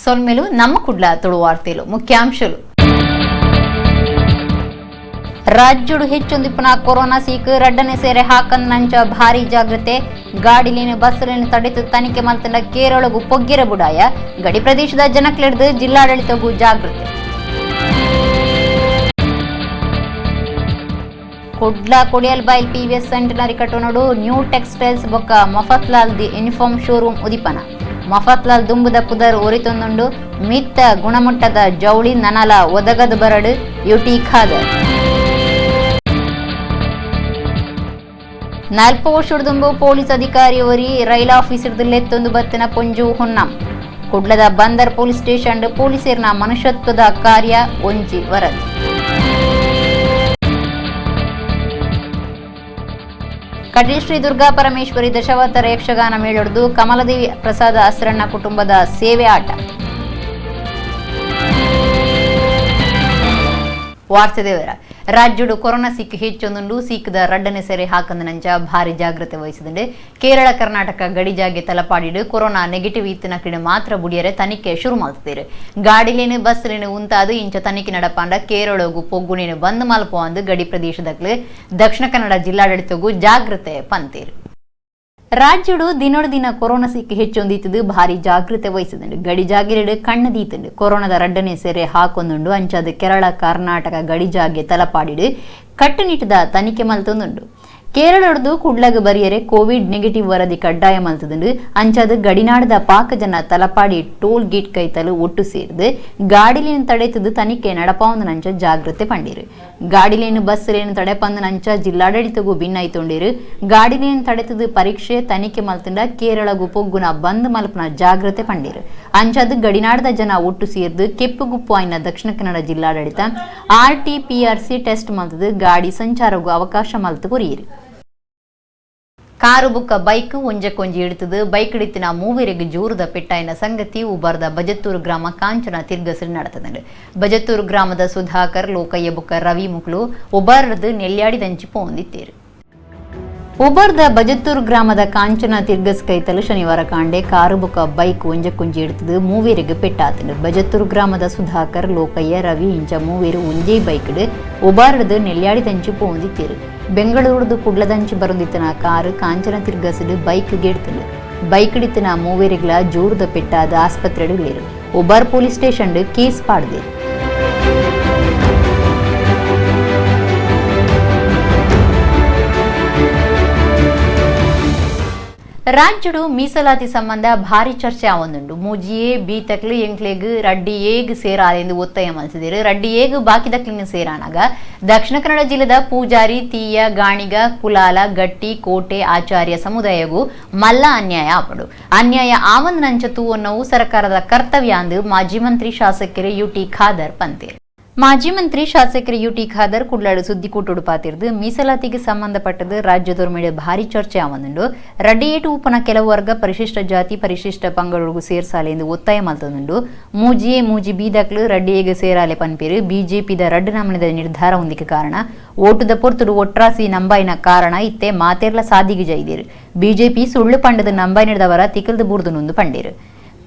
ಸೊಲ್ಮೆಲು ನಮ್ಮ Kudla ತುಳುವಾರ್ತೆಲು ಮುಖ್ಯಾಂಶಲು. ರಾಜ್ಯಡು ಹೆಚ್ಚೊಂದಿಪ್ಪುನ corona seek ರಡ್ಡನೆ ಸೇರೆ ಹಾಕಂದನಂಚ ಭಾರಿ ಜಾಗೃತೆ. ಗಾಡಿಲೇನು ಬಸ್ಲೇನು ತಡೆತು ತನಿಖೆ ಮಲ್ತಂಡ ಕೇರಳಗು ಪೊಗ್ಗೆರ ಬುಡಾಯ. ಗಡಿ ಪ್ರದೇಶದ ಜನಕ್ಲೆಡ್ದು ಜಿಲ್ಲಾಡಳಿತಗೂ ಜಾಗೃತೆ. ಕುಡ್ಲ ಕೊಡಿಯಲ್ಬೈಲ್ ಪಿವಿಎಸ್ ಸೆಂಟನರಿ ಕಟ್ಟೋನೋಡು ನ್ಯೂ ಟೆಕ್ಸ್ಟೈಲ್ಸ್ ಬೊಕ್ಕ ಮಫತ್ಲಾಲ್ the uniform showroom ಉದಿಪನ. ಮಫತ್ಲಾಲ್ ದುಂಬುದ ಪುದರ್ ಒರಿತೊಂದುಂಡು. ಮಿತ್ತ ಗುಣಮಟ್ಟದ ಜೌಳಿ ನನಲ ಒದಗದ ಬರಡು ಯುಟಿ ಖಾದರ್. 40 ವರ್ಷದುಂಬು ಪೊಲೀಸ್ ಅಧಿಕಾರಿಯವರಿ ರೈಲ್ ಆಫೀಸರ್ದಲ್ಲೆತ್ತೊಂದು ಬತ್ತಿನ ಪೊಂಜು ಹೊನ್ನಂ. ಕುಡ್ಲದ ಬಂದರ್ ಪೊಲೀಸ್ ಸ್ಟೇಷನ್ ಪೊಲೀಸರ್ನ ಮನುಷ್ಯತ್ವದ ಕಾರ್ಯ ಒಂಜಿ ವರದಿ. ಕಟೀಲ್ ಶ್ರೀ ದುರ್ಗಾ ಪರಮೇಶ್ವರಿ ದಶಾವತಾರ ಯಕ್ಷಗಾನ ಮೇಳೊಡ್ದು ಕಮಲದೇವಿ ಪ್ರಸಾದ ಅಸ್ರಣ್ಣ ಕುಟುಂಬದ ಸೇವೆ ಆಟ. ವಾರ್ತೆ ದೇವರ. ರಾಜ್ಯಡು ಕೊರೋನಾ ಸೀಕ್ ಹೆಚ್ಚೊಂದುಂಡು. ಸೀಕ್ದ ರಡ್ಡನೆ ಸೆರೆ ಹಾಕಂದನಂಚ ಭಾರಿ ಜಾಗೃತೆ ವಹಿಸಿದಂಡೆ. ಕೇರಳ ಕರ್ನಾಟಕ ಗಡಿ ಜಾಗೆ ತಲಪಾಡಿಡು ಕೊರೋನಾ ನೆಗೆಟಿವ್ ಇತ್ತಿನ ಕಿಡ ಮಾತ್ರ ಬುಡಿಯರೆ ತನಿಖೆ ಶುರು ಮಾಡ್ತಿದ್ದಾರೆ. ಗಾಡಿಲೇನು ಬಸ್ಲೇನು ಉಂತಾದು ಇಂಚ ತನಿಖೆ ನಡಪಾಂಡ ಕೇರಳಗು ಪೊಗ್ಗುನೇನು ಬಂದ್ ಮಲ್ಪೋ ಅಂದು ಗಡಿ ಪ್ರದೇಶದಕ್ಲು ದಕ್ಷಿಣ ಕನ್ನಡ ಜಿಲ್ಲಾಡಳಿತಗೂ ಜಾಗೃತೆ ಪಂತೇರು. ರಾಜ್ಯಡು ದಿನೋಡು ದಿನ ಕೊರೋನಾ ಸೀಕ್ ಹೆಚ್ಚೊಂದಿತ್ತದು ಭಾರಿ ಜಾಗೃತೆ ವಹಿಸಿದಂಡು. ಗಡಿ ಜಾಗಿರೆಡು ಕಣ್ಣು ದೀತಂಡು. ಕೊರೋನಾದ ರಡ್ಡನೆ ಸೆರೆ ಹಾಕೊಂದುಂಡು. ಅಂಚಾದ ಕೇರಳ ಕರ್ನಾಟಕ ಗಡಿ ಜಾಗೆ ತಲಪಾಡಿಡು ಕಟ್ಟುನಿಟ್ಟದ ತನಿಖೆ ಮಲ್ತೊಂದುಂಡು. ಕೇರಳೊಡ್ದು ಕುಡ್ಲಗ ಬರಿಯರೆ ಕೋವಿಡ್ ನೆಗೆಟಿವ್ ವರದಿ ಕಡ್ಡಾಯ ಮಲ್ತದಂಡು. ಅಂಚಾದ ಗಡಿನಾಡದ ಪಾಕ ಜನ ತಲಪಾಡಿ ಟೋಲ್ ಗೇಟ್ ಕೈತಲು ಒಟ್ಟು ಸೇರಿದು ಗಾಡಿಲೇನು ತಡೆತದು ತನಿಖೆ ನಡಪಾವಂದನಂಚ ಜಾಗೃತೆ ಪಂಡಿರು. ಗಾಡಿಲೇನು ಬಸ್ಲೇನು ತಡೆಪಂದನಂಚ ಜಿಲ್ಲಾಡಳಿತಗೂ ಭಿನ್ನಾಯ್ತೊಂಡಿರು. ಗಾಡಿಲೇನು ತಡೆತದು ಪರೀಕ್ಷೆ ತನಿಖೆ ಮಲ್ತಂಡ ಕೇರಳಗು ಪೊಗ್ಗುನ ಬಂದ್ ಮಲ್ಪನ ಜಾಗೃತೆ ಪಂಡಿರು. ಅಂಚಾದ ಗಡಿನಾಡದ ಜನ ಒಟ್ಟು ಸೇರಿದು ಕೆಪ್ಪುಗುಪ್ಪು ಆಯ್ನ ದಕ್ಷಿಣ ಕನ್ನಡ ಜಿಲ್ಲಾಡಳಿತ RT-PCR test ಮಲ್ತದು ಗಾಡಿ ಸಂಚಾರಗೂ ಅವಕಾಶ ಮಲ್ತು ಕೊರಿಯಿರು. ಕಾರು ಬುಕ್ಕ ಬೈಕ್ ಒಂಜಕ್ಕೊಂಜಿ ಹಿಡಿತದು. ಬೈಕ್ ಹಿಡಿತಿನ ಮೂವರಿಗೆ ಜೋರದ ಪೆಟ್ಟಾಯಿನ ಸಂಗತಿ ಉಬಾರ್ದ ಬಜತ್ತೂರು ಗ್ರಾಮ ಕಾಂಚನ ತಿರ್ಗಸರಿ ನಡೆತದಂಡು. ಬಜತ್ತೂರು ಗ್ರಾಮದ ಸುಧಾಕರ್ ಲೋಕಯ್ಯ ಬುಕ್ಕ ರವಿ ಮುಕ್ಳು ಉಬಾರ್ದು ನೆಲ್ಯಾಡಿದಂಚಿ ಪೋಂದಿತ್ತೇರು. ಉಬಾರ್ದ ಬಜತ್ತೂರು ಗ್ರಾಮದ ಕಾಂಚನ ತಿರ್ಗಸ್ ಕೈತಲು ಶನಿವಾರ ಕಾಂಡೆ ಕಾರು ಬುಕ್ಕ ಬೈಕ್ ಒಂಜಕ್ಕೊಂಜಿ ಹಿಡಿತದು ಮೂವರಿಗೆ ಪೆಟ್ಟಾತಂಡು. ಬಜತ್ತೂರು ಗ್ರಾಮದ ಸುಧಾಕರ್ ಲೋಕಯ್ಯ ರವಿ ಇಂಚ ಮೂವರು ಒಂಜೇ ಬೈಕ್ ಉಬಾರ್ದು ನೆಲ್ಯಾಡಿದಂಚಿ ಪೋಂದಿತ್ತೇರು. ಬೆಂಗಳೂರುದು ಕುಡ್ಲದಂಚಿ ಬರುಂದಿತ್ತನ ಕಾರು ಕಾಂಚನ ತಿರ್ಗಸಡು ಬೈಕ್ ಗೆಡ್ತಲು. ಬೈಕ್ ಹಿಡಿತನ ಮೂವೇರಿಗಳ ಜೋರದ ಪೆಟ್ಟಾದ ಆಸ್ಪತ್ರೆಡು ಉಬಾರ್ police station case ಪಾಡ್ದೆ. ರಾಜ್ಯಡು ಮೀಸಲಾತಿ ಸಂಬಂಧ ಭಾರಿ ಚರ್ಚೆ ಆವೊಂದುಂಡು. ಮೂಜಿಯೇ ಬಿ ತಕ್ಲು ಎಂಕ್ಲೆಗ್ ರಡ್ಡಿ ಏಗ್ ಸೇರಾಲೆಂದು ಒತ್ತಾಯ ಮಲ್ಸಿದಿರು. ರಡ್ಡಿ ಏಗ್ ಬಾಕಿ ದಕ್ಲಿನ ಸೇರಾನಾಗ ದಕ್ಷಿಣ ಕನ್ನಡ ಜಿಲ್ಲೆದ ಪೂಜಾರಿ ತೀಯ ಗಾಣಿಗ ಕುಲಾಲ ಗಟ್ಟಿ ಕೋಟೆ ಆಚಾರ್ಯ ಸಮುದಾಯಗೂ ಮಲ್ಲ ಅನ್ಯಾಯ ಆಪಡು. ಅನ್ಯಾಯ ಆವಂದನಂಚ ತೂವನ್ನವು ಸರ್ಕಾರದ ಕರ್ತವ್ಯ ಅಂದು ಮಾಜಿ ಮಂತ್ರಿ ಶಾಸಕರು ಯುಟಿ ಖಾದರ್ ಪಂತೇರು. ಮಾಜಿ ಮಂತ್ರಿ ಶಾಸಕರು ಯುಟಿ ಖಾದರ್ ಕುಡ್ಲಾಡು ಸುದ್ದಿಕೂಟುಡು ಪಾತಿರ್ದು ಮೀಸಲಾತಿಗೆ ಸಂಬಂಧಪಟ್ಟದ್ದು ರಾಜ್ಯದವರ ಮೇಲೆ ಭಾರಿ ಚರ್ಚೆ ಆವಂದುಂಡು. ರಡ್ಡಿಯೇಟು ಉಪನ ಕೆಲವು ವರ್ಗ ಪರಿಶಿಷ್ಟ ಜಾತಿ ಪರಿಶಿಷ್ಟ ಪಂಗಡೊಳಗು ಸೇರ್ಸಾಲೆ ಎಂದು ಒತ್ತಾಯ ಮಲ್ತೊಂದುಂಡು. ಮೂಜಿಯೇ ಮೂಜಿ ಬೀದಕ್ಲು ರಡ್ಡಿಯೇಗೆ ಸೇರಾಲೆ ಪನ್ಪೇರು. ಬಿಜೆಪಿದ ರಡ್ಡು ನಮನದ ನಿರ್ಧಾರ ಹೊಂದಿಕೆ ಕಾರಣ ಓಟುದ ಪೊರ್ತುಡು ಒಟ್ರಾಸಿ ನಂಬಾಯಿನ ಕಾರಣ ಇತ್ತೆ ಮಾತೇರ್ಲ ಸಾದಿಗೆ ಜೈದಿರು. ಬಿಜೆಪಿ ಸುಳ್ಳು ಪಂಡದ ನಂಬಾಯಿನದವರ ತಿಕಲ್ದು ಬೂರ್ದು ನೊಂದು ಪಂಡೇರು.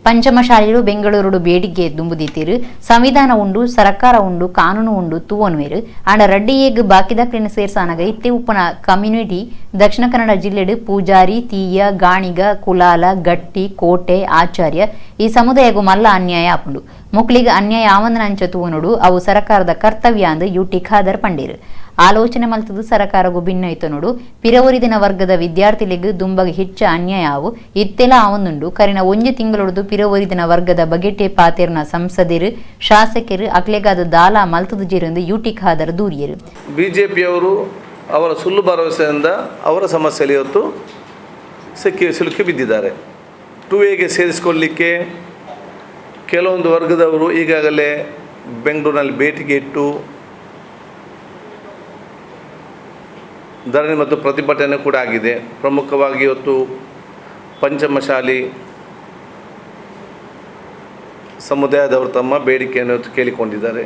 ಪಂಚಮಶಾಲಿರು ಬೆಂಗಳೂರು ಬೇಡಿಕೆ ದುಂಬುದಿತ್ತೀರು. ಸಂವಿಧಾನ ಉಂಡು ಸರ್ಕಾರ ಉಂಡು ಕಾನೂನು ಉಂಡು ತೂವನ್ವೇರು. ಆಂಡ ರಡ್ಡಿಯೇಗ್ ಬಾಕಿದಕ್ಲಿನ ಸೇರ್ಸಾನಗ ಇತ್ತೆ ಉಪ್ಪನ ಕಮ್ಯುನಿಟಿ ದಕ್ಷಿಣ ಕನ್ನಡ ಜಿಲ್ಲೆಡು ಪೂಜಾರಿ ತೀಯ ಗಾಣಿಗ ಕುಲಾಲ ಗಟ್ಟಿ ಕೋಟೆ ಆಚಾರ್ಯ ಈ ಸಮುದಾಯಗೂ ಮಲ್ಲ ಅನ್ಯಾಯ ಆಪುಂಡು. ಮುಕ್ಳಿಗೆ ಅನ್ಯಾಯ ಆವಂದನ ಅಂಚ ತೂವನುಡು ಅವು ಸರ್ಕಾರದ ಕರ್ತವ್ಯ ಅಂದು ಯುಟಿ ಖಾದರ್ ಪಂಡೇರು. ಆಲೋಚನೆ ಮಲ್ತದು ಸರ್ಕಾರಗೂ ಭಿನ್ನೈತ ನೋಡು. ಪಿರವರಿದಿನ ವರ್ಗದ ವಿದ್ಯಾರ್ಥಿಲಿಗೆ ದುಂಬಗ ಹೆಚ್ಚ ಅನ್ಯಾಯ ಆವು ಇತ್ತೆಲ ಆವೊಂದುಂಡು. ಕರಿನ ಒಂಜಿ ತಿಂಗಳೊಡ್ದು ಪಿರವರಿದಿನ ವರ್ಗದ ಬಗೆಟೆ ಪಾತೇರ್ನ ಸಂಸದರು ಶಾಸಕರು ಅಕ್ಲೆಗಾದ ದಾಲ ಮಲ್ತದು ಜೇರೆಂದು ಯುಟಿ ಖಾದರ್ ದೂರಿಯರು. ಬಿಜೆಪಿಯವರು ಅವರ ಸುಳ್ಳು ಭರವಸೆಯಿಂದ ಅವರ ಸಮಸ್ಯೆಯಲ್ಲಿ ಇವತ್ತು ಸಿಲುಕಿ ಬಿದ್ದಿದ್ದಾರೆ. 2Aಗೆ ಸೇರಿಸಿಕೊಳ್ಳಲಿಕ್ಕೆ ಕೆಲವೊಂದು ವರ್ಗದವರು ಈಗಾಗಲೇ ಬೆಂಗಳೂರಿನಲ್ಲಿ ಬೇಟಿಗೆ ಇಟ್ಟು ಧರಣಿ ಮತ್ತು ಪ್ರತಿಭಟನೆ ಕೂಡ ಆಗಿದೆ. ಪ್ರಮುಖವಾಗಿ ಇವತ್ತು ಪಂಚಮಶಾಲಿ ಸಮುದಾಯದವರು ತಮ್ಮ ಬೇಡಿಕೆಯನ್ನು ಇವತ್ತು ಕೇಳಿಕೊಂಡಿದ್ದಾರೆ,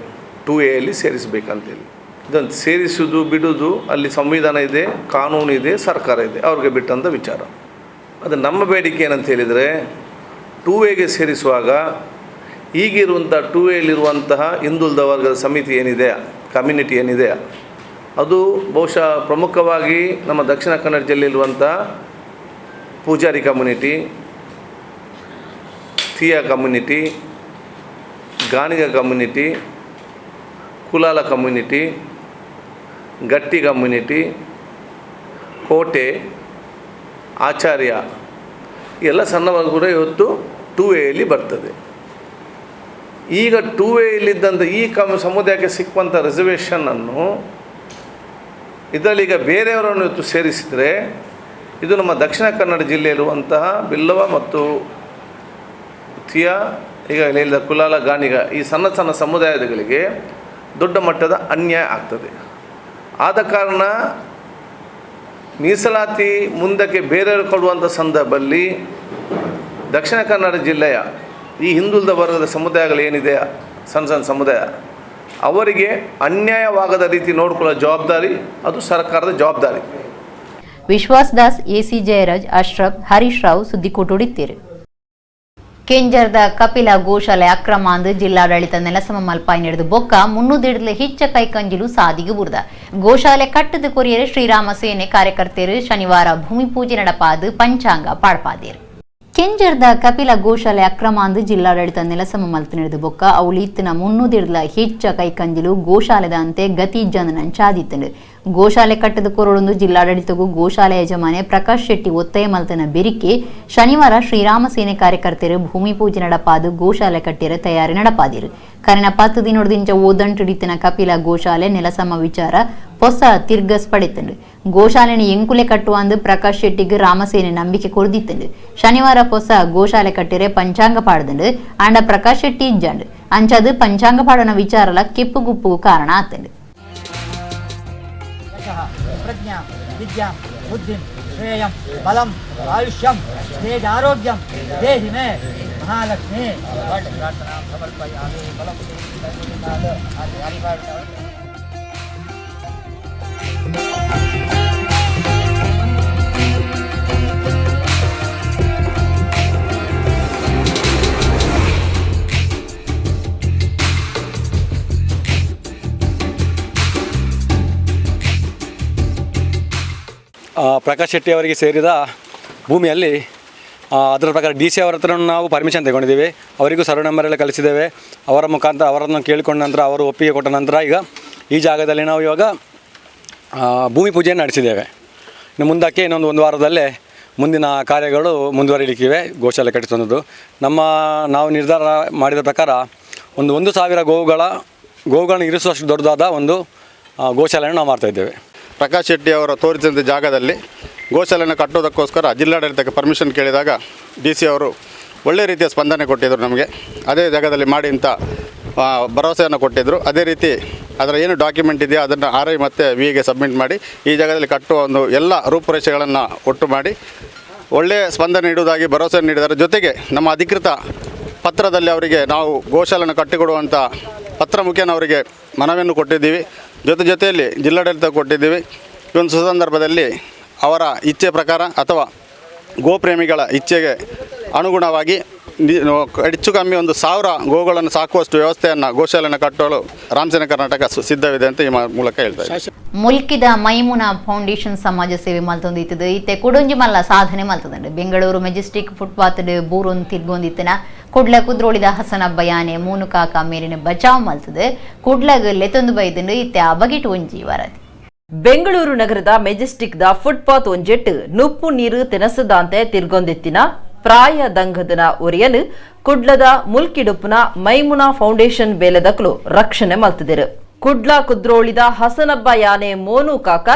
2Aಯಲ್ಲಿ ಸೇರಿಸಬೇಕಂತೇಳಿ. ಇದನ್ನು ಸೇರಿಸುವುದು ಬಿಡುವುದು ಅಲ್ಲಿ ಸಂವಿಧಾನ ಇದೆ, ಕಾನೂನು ಇದೆ, ಸರ್ಕಾರ ಇದೆ, ಅವ್ರಿಗೆ ಬಿಟ್ಟಂಥ ವಿಚಾರ. ಅದು ನಮ್ಮ ಬೇಡಿಕೆ ಏನಂತ ಹೇಳಿದರೆ, 2Aಗೆ ಸೇರಿಸುವಾಗ ಈಗಿರುವಂಥ 2Aಲಿರುವಂತಹ ಹಿಂದುಳಿದ ವರ್ಗದ ಸಮಿತಿ ಏನಿದೆ, ಕಮ್ಯುನಿಟಿ ಏನಿದೆ, ಅದು ಬಹುಶಃ ಪ್ರಮುಖವಾಗಿ ನಮ್ಮ Dakshina Kannada ಜಿಲ್ಲೆಯಲ್ಲಿರುವಂಥ Poojary community, Thiya community, Ganiga community, Kulala community, Gatti community, Kote, Acharya ಎಲ್ಲ ಸಣ್ಣ ವರ್ಗ ಕೂಡ ಇವತ್ತು 2Aಯಲ್ಲಿ ಬರ್ತದೆ. ಈಗ 2Aಯಲ್ಲಿದ್ದಂಥ ಈ ಸಮುದಾಯಕ್ಕೆ ಸಿಕ್ಕುವಂಥ ರಿಸರ್ವೇಷನನ್ನು ಇದರಲ್ಲಿ ಈಗ ಬೇರೆಯವರನ್ನು ಇವತ್ತು ಸೇರಿಸಿದರೆ ಇದು ನಮ್ಮ ದಕ್ಷಿಣ ಕನ್ನಡ ಜಿಲ್ಲೆಯಲ್ಲಿರುವಂತಹ ಬಿಲ್ಲವ ಮತ್ತು ಥಿಯಾ, ಈಗ ಹೇಳಿದ ಕುಲಾಲ, ಗಾಣಿಗ ಈ ಸಣ್ಣ ಸಣ್ಣ ಸಮುದಾಯಗಳಿಗೆ ದೊಡ್ಡ ಮಟ್ಟದ ಅನ್ಯಾಯ ಆಗ್ತದೆ. ಆದ ಕಾರಣ ಮೀಸಲಾತಿ ಮುಂದಕ್ಕೆ ಬೇರೆಯವರು ಕೊಡುವಂಥ ಸಂದರ್ಭದಲ್ಲಿ ದಕ್ಷಿಣ ಕನ್ನಡ ಜಿಲ್ಲೆಯ ಈ ಹಿಂದುಳಿದ ವರ್ಗದ ಸಮುದಾಯಗಳೇನಿದೆ, ಸಣ್ಣ ಸಣ್ಣ ಸಮುದಾಯ, ಅವರಿಗೆ ಅನ್ಯಾಯವಾಗದ ರೀತಿ ನೋಡಿಕೊಳ್ಳೋ ಜವಾಬ್ದಾರಿ ಅದು ಸರ್ಕಾರದ ಜವಾಬ್ದಾರಿ. ವಿಶ್ವಾಸ್ ದಾಸ್, ಎಸಿ ಜಯರಾಜ್, ಅಶ್ರಫ್, ಹರೀಶ್ ರಾವ್ ಸುದ್ದಿಕೂಟುಡಿತ್ತೀರು. ಕೆಂಜರ್ದ ಕಪಿಲ ಗೋಶಾಲೆ ಅಕ್ರಮ ಅಂದು ಜಿಲ್ಲಾಡಳಿತ ನೆಲಸಮ ಮಲ್ಪಾಯಿ ನಡೆದು ಬೊಕ್ಕ 300 ಹೆಚ್ಚ ಕೈಕಂಜಿಲು ಸಾದಿಗೆ ಬುರ್ದ ಗೋಶಾಲೆ ಕಟ್ಟದ ಕೊರಿಯರ್ ಶ್ರೀರಾಮ ಸೇನೆ ಕಾರ್ಯಕರ್ತೆಯರು ಶನಿವಾರ ಭೂಮಿ ಪೂಜೆ ನಡಪಾದು ಪಂಚಾಂಗ ಪಾಡ್ಪಾದೇರು. ಕೆಂಜರ್ದ ಕಪಿಲ ಗೋಶಾಲೆ ಅಕ್ರಮ ಅಂದು ಜಿಲ್ಲಾಡಳಿತ ನೆಲಸಮ ಮಲ್ತು ನಡೆದು ಬೊಕ್ಕ ಅವಳು ಇತ್ತಿನ 300 ಹೆಚ್ಚ ಕೈಕಂಜಿಲು ಗೋಶಾಲೆದಂತೆ ಗತಿ ಜನನ ಚಾದಿತ್ತನು. ಗೋಶಾಲೆ ಕಟ್ಟದ ಕೊರಡೊಂದು ಜಿಲ್ಲಾಡಳಿತಗೂ ಗೋಶಾಲೆ ಯಜಮಾನೆ ಪ್ರಕಾಶ್ ಶೆಟ್ಟಿ ಒತ್ತಾಯ ಮಲ್ತನ ಬೆರಿಕೆ ಶನಿವಾರ ಶ್ರೀರಾಮ ಸೇನೆ ಕಾರ್ಯಕರ್ತರು ಭೂಮಿ ಪೂಜೆ ನಡಪಾದು ಗೋಶಾಲೆ ಕಟ್ಟಿರ ತಯಾರಿ ನಡಪಾದಿರು. ಕರಿನ 10 ದಿನದಿಂದ ಓದಂಟಿಡಿತನ ಕಪಿಲ ಗೋಶಾಲೆ ನೆಲಸಮ ವಿಚಾರ ಹೊಸ ತಿರ್ಗಸ್ ಪಡೆತಂಡು. ಗೋಶಾಲೆನ ಎಂಕುಲೆ ಕಟ್ಟುವಂದು ಪ್ರಕಾಶ್ ಶೆಟ್ಟಿಗೆ ರಾಮಸೇನೆ ನಂಬಿಕೆ ಕೊರ್ದಿತ್ತಂಡು. ಶನಿವಾರ ಹೊಸ ಗೋಶಾಲೆ ಕಟ್ಟಿರೆ ಪಂಚಾಂಗ ಪಾಡ್ದಂಡು. ಆಂಡ ಪ್ರಕಾಶ್ ಶೆಟ್ಟಿ ಇಜ್ಜಾಂಡು ಅಂಚದು ಪಂಚಾಂಗ ಪಾಡೋಣ ವಿಚಾರಲ ಕೆಪ್ಪು ಗುಪ್ಪು ಕಾರಣ ಆತಂಡು. ಪ್ರಜ್ಞಾ ವಿದ್ಯಾ ಬುದ್ಧಿಂ ಶ್ರೇಯಂ ಬಲಂ ಆಯುಷ್ಯಂ ತೇಜಾರೋಗ್ಯಂ ದೇಹಿ ಮೇ ಮಹಾಲಕ್ಷ್ಮಿ. ಪ್ರಾರ್ಥನಾ ಸಮರ್ಪಯಾಮಿ. ಬಲಂ. ಪ್ರಕಾಶ್ ಶೆಟ್ಟಿ ಅವರಿಗೆ ಸೇರಿದ ಭೂಮಿಯಲ್ಲಿ ಅದರ ಪ್ರಕಾರ ಡಿ ಸಿ ಅವರ ಹತ್ರ ನಾವು ಪರ್ಮಿಷನ್ ತಗೊಂಡಿದ್ದೀವಿ. ಅವರಿಗೂ ಸರ್ವೆ ನಂಬರೆಲ್ಲ ಕಳಿಸಿದ್ದೇವೆ. ಅವರ ಮುಖಾಂತರ ಅವರನ್ನು ಕೇಳಿಕೊಂಡ ನಂತರ ಅವರು ಒಪ್ಪಿಗೆ ಕೊಟ್ಟ ನಂತರ ಈಗ ಈ ಜಾಗದಲ್ಲಿ ನಾವು ಇವಾಗ ಭೂಮಿ ಪೂಜೆಯನ್ನು ನಡೆಸಿದ್ದೇವೆ. ಇನ್ನು ಮುಂದಕ್ಕೆ ಇನ್ನೊಂದು ಒಂದು ವಾರದಲ್ಲೇ ಮುಂದಿನ ಕಾರ್ಯಗಳು ಮುಂದುವರಿಲಿಕ್ಕಿವೆ. ಗೋಶಾಲೆ ಕಟ್ಟಿಸುವಂಥದ್ದು ನಾವು ನಿರ್ಧಾರ ಮಾಡಿದ ಪ್ರಕಾರ ಒಂದು 1000 ಗೋವುಗಳನ್ನು ಇರಿಸುವಷ್ಟು ದೊಡ್ಡದಾದ ಒಂದು ಗೋಶಾಲೆಯನ್ನು ನಾವು ಮಾಡ್ತಾಯಿದ್ದೇವೆ. ಪ್ರಕಾಶ್ ಶೆಟ್ಟಿ ಅವರ ತೋರಿಸಿದಂಥ ಜಾಗದಲ್ಲಿ ಗೋಶಾಲೆಯನ್ನು ಕಟ್ಟೋದಕ್ಕೋಸ್ಕರ ಜಿಲ್ಲಾಡಳಿತಕ್ಕೆ ಪರ್ಮಿಷನ್ ಕೇಳಿದಾಗ ಡಿ ಸಿ ಅವರು ಒಳ್ಳೆಯ ರೀತಿಯ ಸ್ಪಂದನೆ ಕೊಟ್ಟಿದ್ದರು. ನಮಗೆ ಅದೇ ಜಾಗದಲ್ಲಿ ಮಾಡಿ ಅಂತ ಭರವಸೆಯನ್ನು ಕೊಟ್ಟಿದ್ದರು. ಅದೇ ರೀತಿ ಅದರ ಏನು ಡಾಕ್ಯುಮೆಂಟ್ ಇದೆಯೋ ಅದನ್ನು ಆರ್ I ಮತ್ತು ವಿಗೆ ಸಬ್ಮಿಟ್ ಮಾಡಿ ಈ ಜಾಗದಲ್ಲಿ ಕಟ್ಟುವ ಒಂದು ಎಲ್ಲ ರೂಪುರೇಷೆಗಳನ್ನು ಒಟ್ಟು ಮಾಡಿ ಒಳ್ಳೆಯ ಸ್ಪಂದನೆ ನೀಡುವುದಾಗಿ ಭರವಸೆ ನೀಡಿದ್ದಾರೆ. ಜೊತೆಗೆ ನಮ್ಮ ಅಧಿಕೃತ ಪತ್ರದಲ್ಲಿ ಅವರಿಗೆ ನಾವು ಗೋಶಾಲೆಯನ್ನು ಕಟ್ಟಿಕೊಡುವಂಥ ಪತ್ರ ಮುಖೇನ ಅವರಿಗೆ ಮನವಿಯನ್ನು ಕೊಟ್ಟಿದ್ದೀವಿ. ಜೊತೆ ಜೊತೆಯಲ್ಲಿ ಜಿಲ್ಲಾಡಳಿತ ಕೊಟ್ಟಿದ್ದೀವಿ. ಈ ಒಂದು ಸುಸಂದರ್ಭದಲ್ಲಿ ಅವರ ಇಚ್ಛೆ ಪ್ರಕಾರ ಅಥವಾ ಗೋಪ್ರೇಮಿಗಳ ಇಚ್ಛೆಗೆ ಅನುಗುಣವಾಗಿ ಹೆಚ್ಚು ಕಮ್ಮಿ 1000 ಗೋಗಳನ್ನು ಸಾಕುವಷ್ಟು ವ್ಯವಸ್ಥೆಯನ್ನು ಗೋಶಾಲೆಯನ್ನು ಕಟ್ಟಲು ರಾಮಸೇನೆ ಕರ್ನಾಟಕ ಸಿದ್ಧವಿದೆ ಅಂತ ಈ ಮೂಲಕ ಹೇಳ್ತಾ ಇದ್ದೀನಿ. ಮುಲ್ಕಿದ ಮೈಮುನಾ ಫೌಂಡೇಶನ್ ಸಮಾಜ ಸೇವೆ ಮಲ್ತೊಂದಿತ್ತದು ಇತ್ತೆ ಕುಡೊಂಜಿ ಮಲ್ಲ ಸಾಧನೆ ಮಲ್ತದಂಡು. ಬೆಂಗಳೂರು ಮೆಜೆಸ್ಟಿಕ್ ಫುಟ್ಪಾತ್ ಬೂರೊಂದು ತಿರ್ಗೊಂದಿತ್ತನ ಕುಡ್ಲ ಕುದ್ರೋಳಿದ ಹಸನಬ್ಬ ಯಾನೆ ಮೂನು ಕಾಕ ಮೇಲಿನ ಬಚಾವ್ ಮಲ್ತದೆ ಕುಡ್ಲಗ್ ಲೆತೊಂದು ಬೈದಂಡು ಇತ್ತೆ ಆ ಬಗೆಟ್ ಒಂಜಿ ವರದಿ. ಬೆಂಗಳೂರು ನಗರದ Majestic the footpath ಒಂಜೆಟ್ ನುಪ್ಪು ನೀರು ತೆನಸದಾಂತೆ ತಿರ್ಗೊಂದಿತ್ತಿನ ಪ್ರಾಯ ದಂಗದನ ಒರಿಯನು ಕುಡ್ಲದ ಮುಲ್ಕಿಡುಪ್ಪುನ ಮೈಮುನಾ ಫೌಂಡೇಶನ್ ಬೇಲೆದಕ್ಲು ರಕ್ಷಣೆ ಮಲ್ತದಿರು. ಕುಡ್ಲ ಕುದ್ರೋಳಿದ ಹಸನಬ್ಬ ಯಾನೆ ಮೋನು ಕಾಕ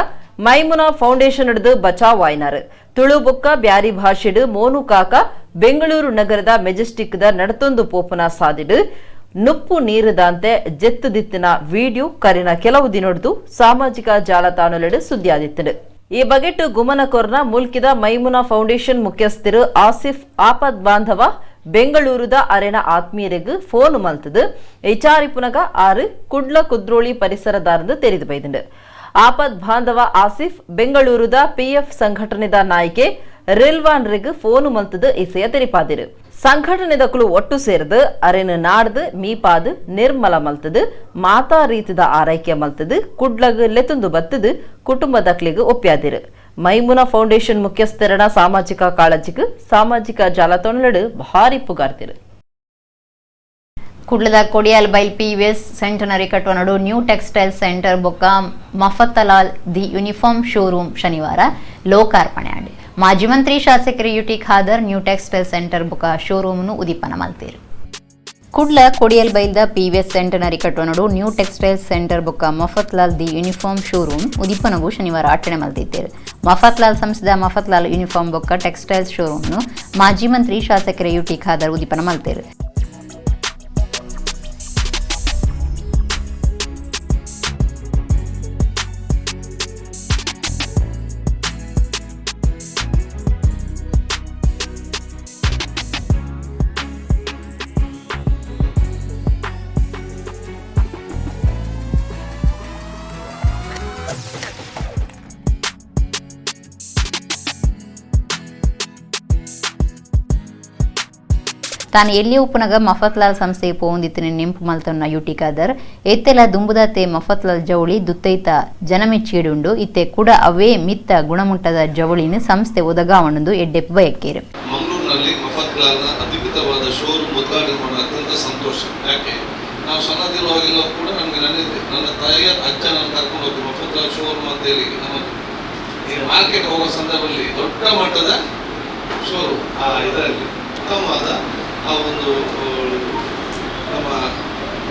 ಮೈಮುನಾ ಫೌಂಡೇಶನ್ ಹಿಡಿದು ಬಚಾವ್ ಆಯ್ನಾರು. ತುಳು ಬೊಕ್ಕ ಬ್ಯಾರಿ ಭಾಷೆಡು ಮೋನು ಕಾಕ ಬೆಂಗಳೂರು ನಗರದ ಮೆಜೆಸ್ಟಿಕ್ the ನಡತೊಂದು ಪೋಪನ ಸಾದಿಡು ನುಪ್ಪು ನೀರುದಾಂತೆ ಜೆತ್ತುದಿತ್ತಿನ ವಿಡಿಯೋ ಕರಿನ ಕೆಲವು ದಿನೊಡ್ದು ಸಾಮಾಜಿಕ ಜಾಲತಾಣಲೆಡು ಸುದ್ದಿಯಾದಿತ್ತಡು. ಈ ಬಗೆಟ್ ಗುಮನ ಕೊರ್ನ ಮುಲ್ಕಿದ ಮೈಮುನಾ ಫೌಂಡೇಶನ್ ಮುಖ್ಯಸ್ಥರು ಆಸಿಫ್ ಆಪದ್ ಬಾಂಧವ ಬೆಂಗಳೂರುದ ಅರೆನ ಆತ್ಮೀಯರಿಗೂ ಫೋನ್ ಮಲ್ತದು ವಿಚಾರಿಪುನಗ ಆರು ಕುಡ್ಲ ಕುದ್ರೋಳಿ ಪರಿಸರದಾರಂದು ತೆರೆದು ಬೈದಂಡು. ಆಪದ್ ಬಾಂಧವ ಆಸಿಫ್ ಬೆಂಗಳೂರುದ ಪಿಎಫ್ ಸಂಘಟನೆದ ನಾಯಕೆ ರಿಲ್ವಾನ್ ರಿಗ್ ಫೋನು ಮಲ್ತದು ಇಸೆಯ ತೆರಿಪಾದಿರು. ಸಂಘಟನೆದಕುಲು ಒಟ್ಟು ಸೇರ್ದು ಅರೆನು ನಾಡ್ದು ಮೀಪಾದು ನಿರ್ಮಲ ಮಲ್ತದು ಮಾತಾ ರೀತಿದ ಆರೈಕೆ ಮಲ್ತದು ಕುಡ್ಲಗ್ ಲೆತುಂದು ಬತ್ತದು ಕುಟುಂಬದಕ್ಲಿಗ್ ಒಪ್ಪ್ಯಾದಿರು. ಮೈಮುನಾ ಫೌಂಡೇಶನ್ ಮುಖ್ಯಸ್ಥರನ ಸಾಮಾಜಿಕ ಕಾಳಜಿಗೆ ಸಾಮಾಜಿಕ ಜಾಲತಾಣಗಳು ಭಾರಿ ಪುಗಾರ್ತಿರು. ಕುಡ್ಲದ ಕೊಡಿಯಾಲ್ ಬೈಲ್ ಪಿವಿಎಸ್ ಸೆಂಟನರಿ ಕಟ್ಟುವನಡು new textile centre ಬೊಕ್ಕ ಮಫತ್ತಲಾಲ್ the uniform showroom ಶನಿವಾರ ಲೋಕಾರ್ಪಣೆ ಆಂಡ್. ಮಾಜಿ ಮಂತ್ರಿ ಶಾಸಕರು UT Khader new textile centre ಬೊಕ್ಕ ಶೋರೂಮ್ ಉದೀಪನ ಮಲ್ತೇರು. ಕುಡ್ಲ ಕೊಡಿಯಲ್ ಬೈಲ್ದ ಪಿವಿಎಸ್ ಸೆಂಟನರಿ ಕಟ್ಟುವನಡು new textile centre ಬೊಕ್ಕ ಮಫತ್ಲಾಲ್ the uniform showroom ಉದೀಪನಗು ಶನಿವಾರ ಅಟ್ಟಣೆ ಮಲ್ತಿದ್ದೇರು. ಮಫತ್ಲಾಲ್ ಸಂಸ್ಥೆದ ಮಫತ್ಲಾಲ್ ಯೂನಿಫಾರ್ಮ್ ಬೊಕ್ಕ ಟೆಕ್ಸ್ಟೈಲ್ ಶೋರೂಮ್ ಮಾಜಿ ಮಂತ್ರಿ ಶಾಸಕರು ಯುಟಿ ಖಾದರ್ ಉದೀಪನ ಮಲ್ತೇರು. ತಾನು ಎಲ್ಲಿ ಉಪ್ಪುನಗ ಮಫತ್ಲಾಲ್ ಸಂಸ್ಥೆ ಪೋಂದಿತ್ತಿನ ನೆಂಪು ಮಲ್ತನ್ನ ಯುಟಿ ಖಾದರ್ ಎತ್ತೆಲ ದುಂಬುದಾತೆ ಮಫತ್ಲಾಲ್ ಜವಳಿ ದುತ್ತೈತ ಜನಮೆಚ್ಚೀಡುಂಡು ಇತ್ತೆ ಕೂಡ ಅವೇ ಮಿತ್ತ ಗುಣಮಟ್ಟದ ಜವಳಿನ ಸಂಸ್ಥೆ ಒದಗಾವಣಂದು ಎಡ್ಡೆಪ್ಪು ಬಯಕೇರು. ಮಂಗಳೂರಿನಲ್ಲಿ ಮಫತ್ಲಾಲ್ನ ಅಧಿಕೃತವಾದ ಶೋರೂಮ್ ಉದ್ಘಾಟನೆ ಮಾಡೋದು ಅತ್ಯಂತ ಸಂತೋಷ. ಯಾಕೆ ನಾವು ಸಣ್ಣದಿರುವಾಗೆಲ್ಲ ಕೂಡ ನಮಗೆ ನನ್ನ ತಾಯಿಯ ಅಜ್ಜ ನನ್ನ ಕರ್ಕೊಂಡು ಹೋಗಿ ಮಫತ್ಲಾಲ್ ಶೋರೂಮ್ ಅಂತೇಳಿ ನಮ್ಮ ಈ ಮಾರ್ಕೆಟ್ ಹೋಗೋ ಸಂದರ್ಭದಲ್ಲಿ ದೊಡ್ಡ ಮಟ್ಟದ ಶೋರೂಮ್ ಆ ಇದರಲ್ಲಿ ಉತ್ತಮವಾದ ಆ ಒಂದು ನಮ್ಮ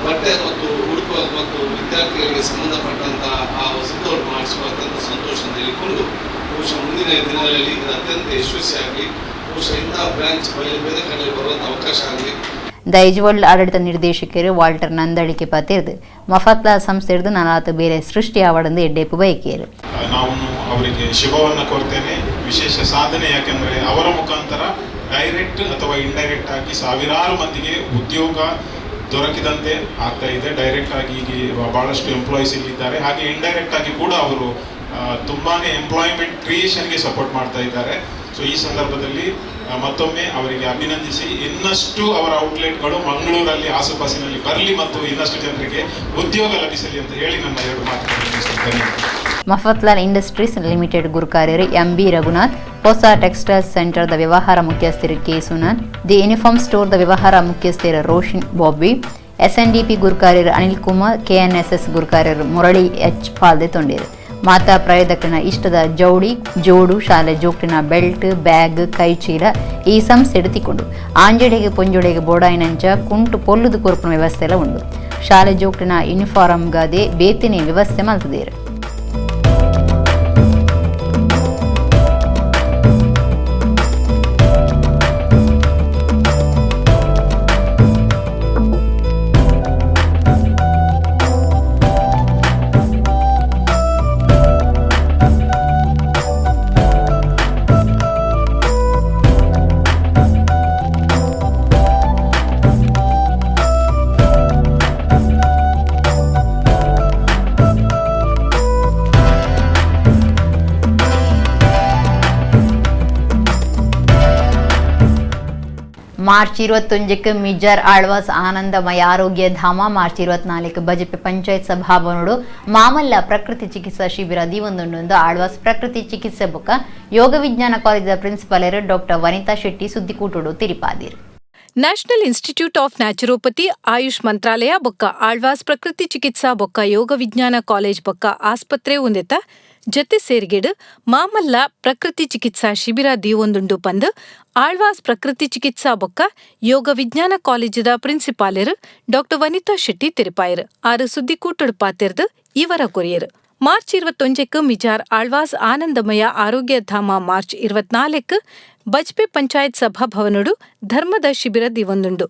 ಬಟ್ಟೆ ಮತ್ತು ಉಡುಪು ಮತ್ತು ವಿದ್ಯಾರ್ಥಿಗಳಿಗೆ ಸಂಬಂಧಪಟ್ಟಂತಹ ಆ ವಸ್ತುಗಳನ್ನು ಮಾಡಿಸುವ ಅತ್ಯಂತ ಸಂತೋಷ ಅಂತ ಹೇಳಿಕೊಂಡು ಬಹುಶಃ ಮುಂದಿನ ದಿನಗಳಲ್ಲಿ ಇದು ಅತ್ಯಂತ ಯಶಸ್ವಿಯಾಗಲಿ, ಬಹುಶಃ ಇಂತಹ ಬ್ರಾಂಚ್ ಬೇರೆ ಬೇರೆ ಕಡೆ ಬರುವಂಥ ಅವಕಾಶ ಆಗಲಿ. ದೈಜ್ ವರ್ಲ್ಡ್ ಆಡಳಿತ ನಿರ್ದೇಶಕರು ವಾಲ್ಟರ್ ನಂದಳಿಕೆ ಪಾತಿರ್ದು ಮಫತ್ಲಾಲ್ ಸಂಸ್ಥೆ ಹಿಡಿದು ನಾನಾತ ಬೇರೆ ಸೃಷ್ಟಿ ಆವಡಂದು ಎಡ್ಡೆಪ್ಪು ಬಯಕೆಯರು. ನಾವು ಅವರಿಗೆ ಶುಭವನ್ನು ಕೋರ್ತೇನೆ. ವಿಶೇಷ ಸಾಧನೆ, ಯಾಕೆಂದರೆ ಅವರ ಮುಖಾಂತರ ಡೈರೆಕ್ಟ್ ಅಥವಾ ಇಂಡೈರೆಕ್ಟ್ ಆಗಿ ಸಾವಿರಾರು ಮಂದಿಗೆ ಉದ್ಯೋಗ ದೊರಕಿದಂತೆ ಆಗ್ತಾ ಇದೆ. ಡೈರೆಕ್ಟ್ ಆಗಿ ಈಗ ಭಾಳಷ್ಟು ಎಂಪ್ಲಾಯೀಸ್ ಇಲ್ಲಿದ್ದಾರೆ, ಹಾಗೆ ಇಂಡೈರೆಕ್ಟ್ ಆಗಿ ಕೂಡ ಅವರು ತುಂಬಾ ಎಂಪ್ಲಾಯ್ಮೆಂಟ್ ಕ್ರಿಯೇಷನ್ಗೆ ಸಪೋರ್ಟ್ ಮಾಡ್ತಾ ಇದ್ದಾರೆ. ಸೊ ಈ ಸಂದರ್ಭದಲ್ಲಿ ಮತ್ತೊಮ್ಮೆ ಅವರಿಗೆ ಅಭಿನಂದಿಸಿ ಇನ್ನಷ್ಟು ಅವರ ಔಟ್ಲೆಟ್ಗಳು ಮಂಗಳೂರಲ್ಲಿ ಆಸುಪಾಸಿನಲ್ಲಿ ಬರಲಿ ಮತ್ತು ಇನ್ನಷ್ಟು ಜನರಿಗೆ ಉದ್ಯೋಗ ಲಭಿಸಲಿ ಅಂತ ಹೇಳಿ ನನ್ನ ಎರಡು ಮಾತುಗಳನ್ನು ಮುಗಿಸುತ್ತೇನೆ. ಮಫತ್ಲಾಲ್ ಇಂಡಸ್ಟ್ರೀಸ್ ಲಿಮಿಟೆಡ್ ಗುರುಕಾರ್ಯರು ಎಂಬಿ ರಘುನಾಥ್, ಹೊಸ ಟೆಕ್ಸ್ಟೈಲ್ಸ್ ಸೆಂಟರ್ದ ವ್ಯವಹಾರ ಮುಖ್ಯಸ್ಥರು K Sunan, the uniform ಸ್ಟೋರ್ದ ವ್ಯವಹಾರ ಮುಖ್ಯಸ್ಥರು ರೋಷನ್ ಬಾಬಿ, ಎಸ್ಎನ್ಡಿಪಿ ಗುರುಕಾರ್ಯರು ಅನಿಲ್ ಕುಮಾರ್, ಕೆಎನ್ಎಸ್ಎಸ್ ಗುರುಕಾರ್ಯರು ಮುರಳಿ ಎಚ್ ಪಾಲ್ದೆ ತೊಂಡೇರು. ಮಾತಾ ಪ್ರಾಯದಕ್ಕನ ಇಷ್ಟದ ಜೌಡಿ ಜೋಡು ಶಾಲೆ ಜೋಕ್ಟಿನ ಬೆಲ್ಟ್ ಬ್ಯಾಗ್ ಕೈಚೀಲ ಈ ಸಂಸ್ಥೆ ಎಡುತ್ತಿಕೊಂಡು ಆಂಜಡೆಗೆ ಪೊಂಜೊಡೆಗೆ ಬೋಡಾಯಿನಂಚ ಕುಂಟು ಪೊಲ್ಲುದು ಕೊರ್ಪುನ ವ್ಯವಸ್ಥೆ ಎಲ್ಲ ಉಂಡು. ಶಾಲೆ ಜೋಕ್ಟಿನ ಯೂನಿಫಾರ್ಮ್ಗಾದೆ ಬೇತಿನ ವ್ಯವಸ್ಥೆ ಮಲ್ತದೇರು. ಮಾರ್ಚ್ 21ಕ್ಕೆ ಮಿಜಾರ್ ಆಳ್ವಾಸ್ ಆನಂದಮಯ ಆರೋಗ್ಯ ಧಾಮ, ಮಾರ್ಚ್ 24 ಬಜಪೆ ಪಂಚಾಯತ್ ಸಭಾಭವನಡು ಮಾಮಲ್ಲ ಪ್ರಕೃತಿ ಚಿಕಿತ್ಸಾ ಶಿಬಿರ ದೀವೊಂದೊಂದು ಆಳ್ವಾಸ್ ಪ್ರಕೃತಿ ಚಿಕಿತ್ಸೆ ಬೊಕ್ಕ ಯೋಗ ವಿಜ್ಞಾನ ಕಾಲೇಜಿನ ಪ್ರಿನ್ಸಿಪಾಲರು ಡಾಕ್ಟರ್ ವನಿತಾ ಶೆಟ್ಟಿ ಸುದ್ದಿಕೂಟುಡು ತಿರಿಪಾದಿರು. National institute of naturopathy AYUSH ಮಂತ್ರಾಲಯ ಬೊಕ್ಕ ಆಳ್ವಾಸ್ ಪ್ರಕೃತಿ ಚಿಕಿತ್ಸಾ ಬೊಕ್ಕ ಯೋಗ ವಿಜ್ಞಾನ ಕಾಲೇಜ್ ಬೊಕ್ಕ ಆಸ್ಪತ್ರೆ ಉಂದೆತ ಜತೆ ಸೇರ್ಗೆಡು ಮಾಮಲ್ಲ ಪ್ರಕೃತಿ ಚಿಕಿತ್ಸಾ ಶಿಬಿರ ದೀವೊಂದುಂಡು ಪಂದು ಆಳ್ವಾಸ್ ಪ್ರಕೃತಿ ಚಿಕಿತ್ಸಾ ಬೊಕ್ಕ ಯೋಗ ವಿಜ್ಞಾನ ಕಾಲೇಜಿದ ಪ್ರಿನ್ಸಿಪಾಲರು ಡಾಕ್ಟರ್ ವನಿತಾ ಶೆಟ್ಟಿ ತಿರುಪಾಯರು. ಆರು ಸುದ್ದಿಕೂಟಡು ಪಾತಿರ್ದು ಇವರ ಕೊರಿಯರು. ಮಾರ್ಚ್ 21ಕ್ಕೆ ಮಿಜಾರ್ ಆಳ್ವಾಸ್ ಆನಂದಮಯ ಆರೋಗ್ಯ ಧಾಮ, ಮಾರ್ಚ್ 24ಕ್ಕೆ ಬಜ್ಪೆ ಪಂಚಾಯತ್ ಸಭಾಭವನಡು ಧರ್ಮದ ಶಿಬಿರ ದಿವೊಂದುಂಡು.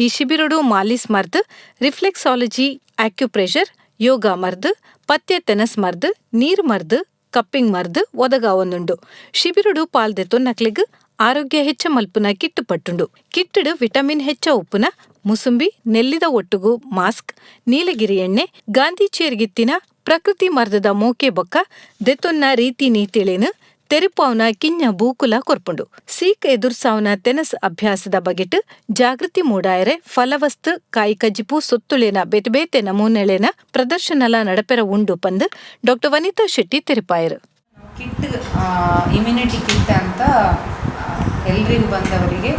ಈ ಶಿಬಿರಡು ಮಾಲಿಸ್ ಮರ್ದು, ರಿಫ್ಲೆಕ್ಸಾಲಜಿ, ಆಕ್ಯುಪ್ರೆಷರ್, ಯೋಗ ಮರ್ದು, ಪಥ್ಯ ತೆನಸ್ ಮರ್ದು, ನೀರು ಮರ್ದು, ಕಪ್ಪಿಂಗ್ ಮರ್ದು ಒದಗಾವೊಂದುಂಡು. ಶಿಬಿರಡು ಪಾಲ್ದೆತು ನಕ್ಲಿಗ್ ಆರೋಗ್ಯ ಹೆಚ್ಚ ಮಲ್ಪುನ ಕಿಟ್ಟು ಪಟ್ಟುಂಡು. ಕಿಟ್ಟಡು ವಿಟಮಿನ್ ಹೆಚ್ಚ ಉಪ್ಪುನ ಮುಸುಂಬಿ, ನೆಲ್ಲಿದ ಒಟ್ಟುಗು ಮಾಸ್ಕ್, ನೀಲಗಿರಿ ಎಣ್ಣೆ, ಗಾಂಧಿ ಚೇರ್ಗಿತ್ತಿನ ಪ್ರಕೃತಿ ಮರ್ದದ ಮೋಕೆ ಬೊಕ್ಕ ದೆತೊನ್ನ ರೀತಿ ನೀತಿಳೇನು ತೆರಿಪಾವ್ನ ಕಿഞ്ഞ ಬೂಕುಲ ಕೊರ್ಪುಂಡು. ಸೀಕ್ ಎದುರ್ಸಾವ್ನ ತೆನಸ್ ಅಭ್ಯಾಸದ ಬಗೆಟ್ ಜಾಗೃತಿ ಮೂಡಾಯರೆ ಫಲವಸ್ತು ಕಾಯಿಕಜ್ಜಿಪು ಸೊತ್ತುಳೆನ ಬೇತೆ ಬೇತೆ ನಮೂನೆಳೆನ ಪ್ರದರ್ಶನಲ ನಡಪೆರ ಉಂಡು ಪಂದ್ doctor Vanitha Shetty ತೆರಿಪಾಯರು. Kit immunity kit ಅಂತ ಎಲ್ರಿಗೂ ಬಂದವರಿಗೆ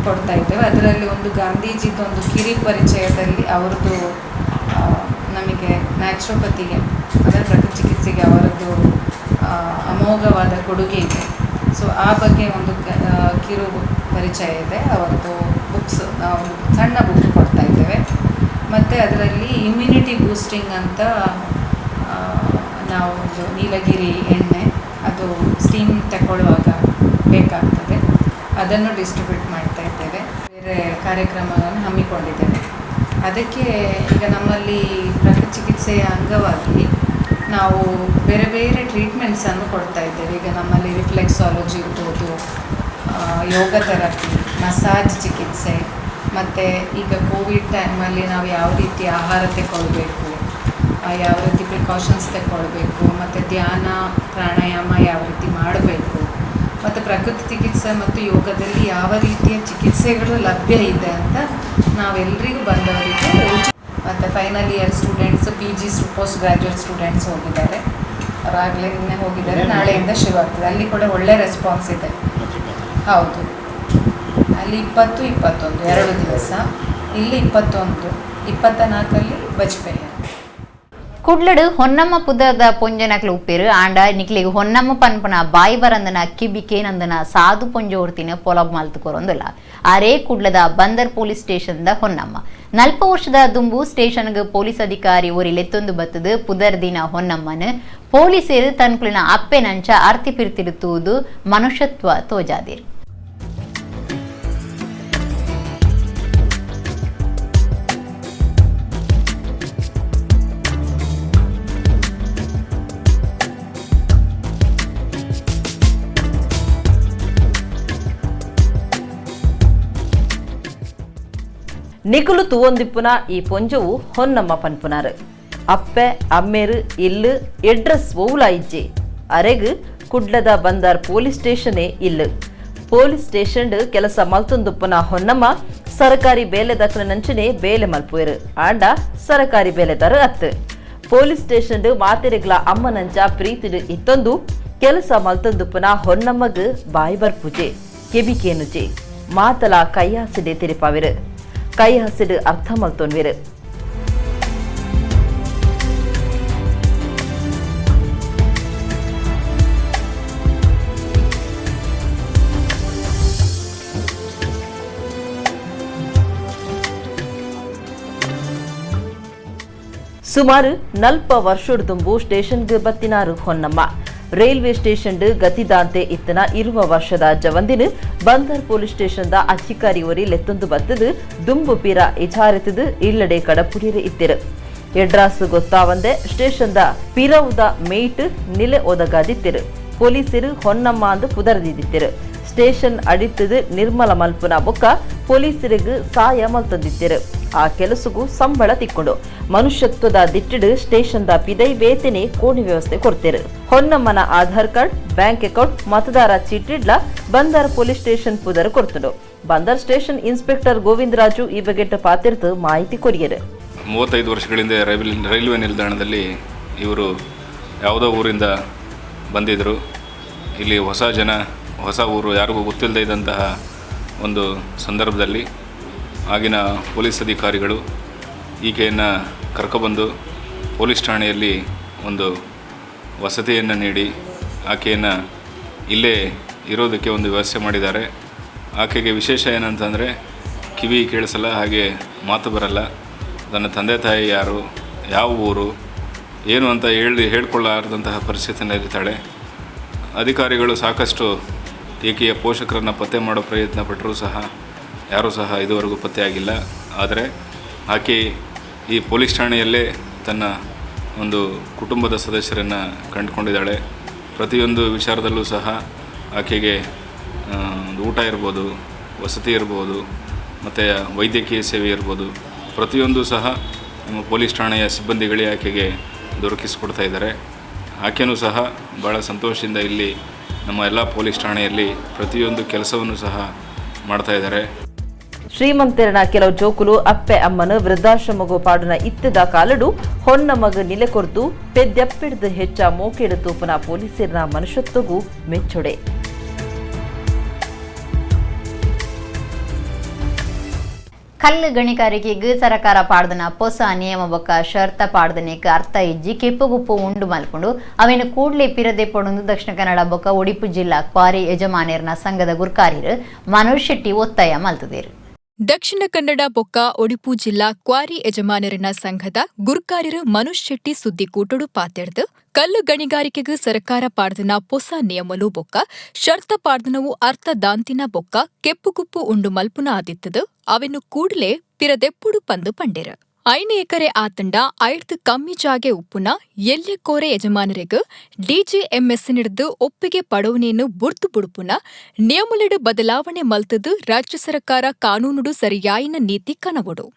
ಕೊಡ್ತಾ ಇದ್ದೇವೆ. ಅದರಲ್ಲಿ ಒಂದು ಗಾಂಧೀಜಿದೊಂದು ಕಿರಿ ಪರಿಚಯದಲ್ಲಿ ಅವರದ್ದು ನಮಗೆ ನ್ಯಾಚುರೋಪತಿಗೆ ಅಂದರೆ ಪ್ರಕೃತಿ ಚಿಕಿತ್ಸೆಗೆ ಅವರದ್ದು ಅಮೋಘವಾದ ಕೊಡುಗೆ ಇದೆ. ಸೊ ಆ ಬಗ್ಗೆ ಒಂದು ಕಿರು ಪರಿಚಯ ಇದೆ. ಅವರದ್ದು ಬುಕ್ಸ್ ಒಂದು ಸಣ್ಣ ಬುಕ್ ಕೊಡ್ತಾ ಇದ್ದೇವೆ. ಮತ್ತು ಅದರಲ್ಲಿ ಇಮ್ಯುನಿಟಿ ಬೂಸ್ಟಿಂಗ್ ಅಂತ ನಾವು ಒಂದು ನೀಲಗಿರಿ ಎಣ್ಣೆ, ಅದು ಸ್ಟೀಮ್ ತಗೊಳ್ಳುವಾಗ ಬೇಕಾಗ್ತದೆ, ಅದನ್ನು ಡಿಸ್ಟ್ರಿಬ್ಯೂಟ್ ಮಾಡ್ತಾ ಇದ್ದೇವೆ. ಬೇರೆ ಕಾರ್ಯಕ್ರಮವನ್ನು ಹಮ್ಮಿಕೊಂಡಿದ್ದೇವೆ. ಅದಕ್ಕೆ ಈಗ ನಮ್ಮಲ್ಲಿ ಪ್ರಕೃತಿ ಚಿಕಿತ್ಸೆಯ ಅಂಗವಾಗಿ ನಾವು ಬೇರೆ ಬೇರೆ ಟ್ರೀಟ್ಮೆಂಟ್ಸನ್ನು ಕೊಡ್ತಾ ಇದ್ದೇವೆ. ಈಗ ನಮ್ಮಲ್ಲಿ ರಿಫ್ಲೆಕ್ಸಾಲಜಿ ಇರ್ಬೋದು, ಯೋಗ ಥೆರಪಿ, ಮಸಾಜ್ ಚಿಕಿತ್ಸೆ, ಮತ್ತು ಈಗ ಕೋವಿಡ್ ಟೈಮಲ್ಲಿ ನಾವು ಯಾವ ರೀತಿ ಆಹಾರ ತಗೊಳ್ಬೇಕು, ಯಾವ ರೀತಿ ಪ್ರಿಕಾಷನ್ಸ್ ತಗೊಳ್ಬೇಕು, ಮತ್ತು ಧ್ಯಾನ ಪ್ರಾಣಾಯಾಮ ಯಾವ ರೀತಿ ಮಾಡಬೇಕು, ಮತ್ತು ಪ್ರಕೃತಿ ಚಿಕಿತ್ಸೆ ಮತ್ತು ಯೋಗದಲ್ಲಿ ಯಾವ ರೀತಿಯ ಚಿಕಿತ್ಸೆಗಳು ಲಭ್ಯ ಇದೆ ಅಂತ ನಾವೆಲ್ಲರಿಗೂ ಬಂದವರಿಗೆ. ಮತ್ತು final year students, P G post graduate students ಹೋಗಿದ್ದಾರೆ. ಅವರಾಗಲೇ ನಿನ್ನೆ ಹೋಗಿದ್ದಾರೆ, ನಾಳೆಯಿಂದ ಶುರು ಆಗ್ತದೆ. ಅಲ್ಲಿ ಕೂಡ ಒಳ್ಳೆ ರೆಸ್ಪಾನ್ಸ್ ಇದೆ. ಹೌದು, ಅಲ್ಲಿ 20, 21 2 ದಿವಸ, ಇಲ್ಲಿ 21, 24 ಬಜ್ಪೆಯ. ಕುಡ್ಲಡು ಹೊನ್ನಮ್ಮ ಪುದದ ಪೊಂಜನಕ್ಲು ಉಪ್ಪೇರು ಆಂಡ ನಿಕ್ಲಿಗ್ ಹೊನ್ನಮ್ಮ ಪನ್ಪನ ಬಾಯಿ ಬರಂದನ ಕಿಬಿಕೇನಂದನ ಸಾಧು ಪೊಂಜೋರ್ತಿನ ಪೊಲಬ್ ಮಲ್ತು ಕೊರೊಂದುಲ್ಲ. ಆರೇ ಕುಡ್ಲದ ಬಂದರ್ ಪೊಲೀಸ್ ಸ್ಟೇಷನ್ the Honnamma. 40 ವರ್ಷದ ದುಂಬು ಸ್ಟೇಷನ್ಗ್ ಪೊಲೀಸ್ ಅಧಿಕಾರಿ ಒರಿ ಲೆತ್ತೊಂದು ಬತ್ತದು ಪುದರ್ ದಿನ ಹೊನ್ನಮ್ಮನ ಪೊಲೀಸರು ತನ್ಕುಲಿನ ಅಪ್ಪೆನಂಚ ಅರ್ತಿ ಪಿರ್ತಿರುತ್ತುವುದು ಮನುಷ್ಯತ್ವ ತೋಜಾದಿರು. ನಿಕುಲು ತುವೊಂದಿಪ್ಪುನ ಈ ಪೊಂಜವು ಹೊನ್ನಮ್ಮ ಪನ್ಪುನಾರು. ಅಪ್ಪೆ ಅಮ್ಮೇರು ಇಲ್ಲು ಎಡ್ರೆಸ್ ಒವುಲ ಇಜ್ಜೆ. ಅರೆಗ್ ಕುಡ್ಲದ ಬಂದಾರ್ ಪೊಲೀಸ್ ಸ್ಟೇಷನೇ ಇಲ್ಲು. ಪೊಲೀಸ್ ಸ್ಟೇಷನ್ ಕೆಲಸ ಮಲ್ತೊಂದುಪ್ಪುನ ಹೊನ್ನಮ್ಮ ಸರಕಾರಿ ಬೇಲೆದಕ್ಲನಂಚನೆ ಬೇಲೆ ಮಲ್ಪುವೆರು. ಆಂಡ ಸರಕಾರಿ ಬೇಲೆದಾರು ಅತ್ತು. ಪೊಲೀಸ್ ಸ್ಟೇಷನ್ ಮಾತೆರೆಗ್ಲ ಅಮ್ಮನಂಚ ಪ್ರೀತಿಡು ಇತ್ತೊಂದು ಕೆಲಸ ಮಲ್ತೊಂದುಪ್ಪುನ ಹೊನ್ನಮ್ಮಗ್ ಬಾಯಿ ಬರ್ಪುಜೆ, ಕೆಬಿಕೇನುಜೆ, ಮಾತಲ ಕೈಯಾಸಿಡೆ ತೆರಿಪಾವಿರು, ಕೈ ಹಸಿರು ಅರ್ಥ ಮಲ್ತೊನ್ವಿರು. ಸುಮಾರು 40 ವರ್ಷದುಂಬು ಸ್ಟೇಷನ್ಗೆ ಬತ್ತಿನಾರು ಹೊನ್ನಮ್ಮ. ರೈಲ್ವೆ ಸ್ಟೇಷನ್ ಗತಿದಾಂತೆ ಇತ್ತನ 20 ವರ್ಷದ ಜವಂದಿನ ಬಂದರ್ ಪೊಲೀಸ್ ಸ್ಟೇಷನ್ the ಅಧಿಕಾರಿ ಒರಿ ಲೆತ್ತೊಂದು ಬತ್ತದು ದುಂಬು ಪೀರ ಇಚಾರಿತದು ಇಲ್ಲಡೆ ಕಡಪುಡಿರೆ ಇತ್ತಿರು. ಎಡ್ರಾಸು ಗೊತ್ತಾವಂದೆ ಸ್ಟೇಷನ್ the ಪಿರವುದ ಮೇಟ್ ನಿಲೆ ಒದಗಾದಿತ್ತಿರು. ಪೊಲೀಸರು ಹೊನ್ನಮ್ಮ ಅಂದು ಪುದರ್ದಿದ್ದಿತ್ತಿರು. ಸ್ಟೇಷನ್ ಅಡಿತದು ನಿರ್ಮಲ ಮಲ್ಪುನ ಬೊಕ್ಕ ಪೊಲೀಸರಿಗೆ ಸಾಯ ಮಲ್ತಂದಿತ್ತಿರು. ಆ ಕೆಲಸಗೂ ಸಂಬಳ ತಿಕ್ಕೊಂಡು ಮನುಷ್ಯತ್ವದ ದಿಟ್ಟಿಡು ಸ್ಟೇಷನ್ the ಪಿದೈ ಬೇತನೆ ಕೋಣಿ ವ್ಯವಸ್ಥೆ ಕೊಡ್ತೇರು. ಹೊನ್ನಮ್ಮನ ಆಧಾರ್ card, bank account, ಮತದಾರ ಚೀಟಿಡ್ಲ ಬಂದರ್ ಪೊಲೀಸ್ ಸ್ಟೇಷನ್ ಪುದರ್ ಕೊಡ್ತುಂಡು. ಬಂದರ್ ಸ್ಟೇಷನ್ ಇನ್ಸ್ಪೆಕ್ಟರ್ ಗೋವಿಂದರಾಜು ಈ ಬಗ್ಗೆ ಪಾತಿರ್ತು ಮಾಹಿತಿ ಕೊರಿಯರು. 35 ವರ್ಷಗಳಿಂದ ರೈಲ್ವೆ ನಿಲ್ದಾಣದಲ್ಲಿ ಇವರು ಯಾವುದೋ ಊರಿಂದ ಬಂದಿದ್ದರು. ಇಲ್ಲಿ ಹೊಸ ಜನ, ಹೊಸ ಊರು, ಯಾರಿಗೂ ಗೊತ್ತಿಲ್ಲದೆ ಇದ್ದಂತಹ ಒಂದು ಸಂದರ್ಭದಲ್ಲಿ ಆಗಿನ ಪೊಲೀಸ್ ಅಧಿಕಾರಿಗಳು ಈಕೆಯನ್ನು ಕರ್ಕೊಬಂದು ಪೊಲೀಸ್ ಠಾಣೆಯಲ್ಲಿ ಒಂದು ವಸತಿಯನ್ನು ನೀಡಿ ಆಕೆಯನ್ನು ಇಲ್ಲೇ ಇರೋದಕ್ಕೆ ಒಂದು ವ್ಯವಸ್ಥೆ ಮಾಡಿದ್ದಾರೆ. ಆಕೆಗೆ ವಿಶೇಷ ಏನಂತಂದರೆ ಕಿವಿ ಕೇಳಿಸಲ್ಲ, ಹಾಗೆ ಮಾತು ಬರಲ್ಲ. ತನ್ನ ತಂದೆ ತಾಯಿ ಯಾರು, ಯಾವ ಊರು, ಏನು ಅಂತ ಹೇಳಿಕೊಳ್ಳಾರ್ದಂತಹ ಪರಿಸ್ಥಿತಿಯಲ್ಲಿರ್ತಾಳೆ. ಅಧಿಕಾರಿಗಳು ಸಾಕಷ್ಟು ಈಕೆಯ ಪೋಷಕರನ್ನು ಪತ್ತೆ ಮಾಡೋ ಪ್ರಯತ್ನ ಪಟ್ಟರೂ ಸಹ ಯಾರೂ ಸಹ ಇದುವರೆಗೂ ಪತ್ತೆಯಾಗಿಲ್ಲ. ಆದರೆ ಆಕೆ ಈ ಪೊಲೀಸ್ ಠಾಣೆಯಲ್ಲೇ ತನ್ನ ಒಂದು ಕುಟುಂಬದ ಸದಸ್ಯರನ್ನು ಕಂಡುಕೊಂಡಿದ್ದಾಳೆ. ಪ್ರತಿಯೊಂದು ವಿಚಾರದಲ್ಲೂ ಸಹ ಆಕೆಗೆ ಒಂದು ಊಟ ಇರ್ಬೋದು, ವಸತಿ ಇರ್ಬೋದು, ಮತ್ತು ವೈದ್ಯಕೀಯ ಸೇವೆ ಇರ್ಬೋದು, ಪ್ರತಿಯೊಂದು ಸಹ ನಮ್ಮ ಪೊಲೀಸ್ ಠಾಣೆಯ ಸಿಬ್ಬಂದಿಗಳೇ ಆಕೆಗೆ ದೊರಕಿಸಿಕೊಡ್ತಾ ಇದ್ದಾರೆ. ಆಕೆಯೂ ಸಹ ಭಾಳ ಸಂತೋಷದಿಂದ ಇಲ್ಲಿ ನಮ್ಮ ಎಲ್ಲ ಪೊಲೀಸ್ ಠಾಣೆಯಲ್ಲಿ ಪ್ರತಿಯೊಂದು ಕೆಲಸವನ್ನು ಸಹ ಮಾಡ್ತಾಯಿದ್ದಾರೆ. ಶ್ರೀಮಂತೆರನ ಕೆಲವು ಜೋಕುಲು ಅಪ್ಪೆ ಅಮ್ಮನ ವೃದ್ಧಾಶ್ರಮಗು ಪಾಡುನ ಇತ್ತದ ಕಾಲಡು ಹೊನ್ನ ಮಗ ನಿಲೆ ಕೊರ್ದು ಪೆದ್ದೆಪ್ಪಿಡ್ದು ಹೆಚ್ಚ ಮೋಕೆಡು ತೂಪನ ಪೊಲೀಸರನ ಮನುಷ್ಯತ್ವಗೂ ಮೆಚ್ಚೊಡೆ. ಕಲ್ಲು ಗಣಿಗಾರಿಕೆಗೆ ಸರಕಾರ ಪಾಡ್ದನ ಪೊಸ ನಿಯಮ ಬೊಕ್ಕ ಶರ್ತ ಪಾಡ್ದನೆಕ್ ಅರ್ಥ ಇಜ್ಜಿ ಕೆಪ್ಪುಗುಪ್ಪು ಉಂಡು ಮಲ್ಪುಂಡು ಅವೇನು ಕೂಡ್ಲೆ ಪಿರದೆ ಪೊಡೊಂದು ದಕ್ಷಿಣ ಕನ್ನಡ ಬೊಕ್ಕ ಒಡಿಪು ಜಿಲ್ಲಾ ಕ್ವಾರಿ ಯಜಮಾನ್ಯರ್ನ ಸಂಘದ ಗುರ್ಕಾರಿರು ಮನೋಜ್ ಶೆಟ್ಟಿ ಒತ್ತಾಯ ಮಲ್ತುದೇರು. ದಕ್ಷಿಣ ಕನ್ನಡ ಬೊಕ್ಕ ಒಡಿಪು ಜಿಲ್ಲಾ ಕ್ವಾರಿ ಯಜಮಾನರನ ಸಂಘದ ಗುರ್ಕಾರ್ಯರು ಮನೋಜ್ ಶೆಟ್ಟಿ ಸುದ್ದಿಕೂಟಡು ಪಾತೆರ್ದು ಕಲ್ಲು ಗಣಿಗಾರಿಕೆಗೆ ಸರ್ಕಾರ ಪಾಡ್ದನ ಪೊಸ ನಿಯಮಲು ಬೊಕ್ಕ ಶರ್ತ ಪಾಡ್ದನವು ಅರ್ಥ ದಾಂತಿನ ಬೊಕ್ಕ ಕೆಪ್ಪುಗುಪ್ಪು ಉಂಡು ಮಲ್ಪುನ ಆದಿತ್ತದು ಅವೆನ್ನು ಕೂಡಲೇ ಪಿರದೆಪ್ಪುಡು ಪಂದು ಪಂಡೆರು. 5 ಎಕರೆ ಆತಂಡ 5 ಕಮ್ಮಿ ಜಾಗೆ ಉಪ್ಪುನ ಎಲ್ಲೆ ಕೋರೆ ಯಜಮಾನರಿಗೂ ಡಿಜಿಎಂಎಸ್ ನಿಡ್ದು ಒಪ್ಪಿಗೆ ಪಡೋನೇನು ಬುರ್ತು ಬುಡುಪುನ ನಿಯಮಲಿಡು ಬದಲಾವಣೆ ಮಲ್ತದು ರಾಜ್ಯ ಸರ್ಕಾರ ಕಾನೂನುಡು ಸರಿಯಾಯಿನ ನೀತಿ ಕನವೊಡು.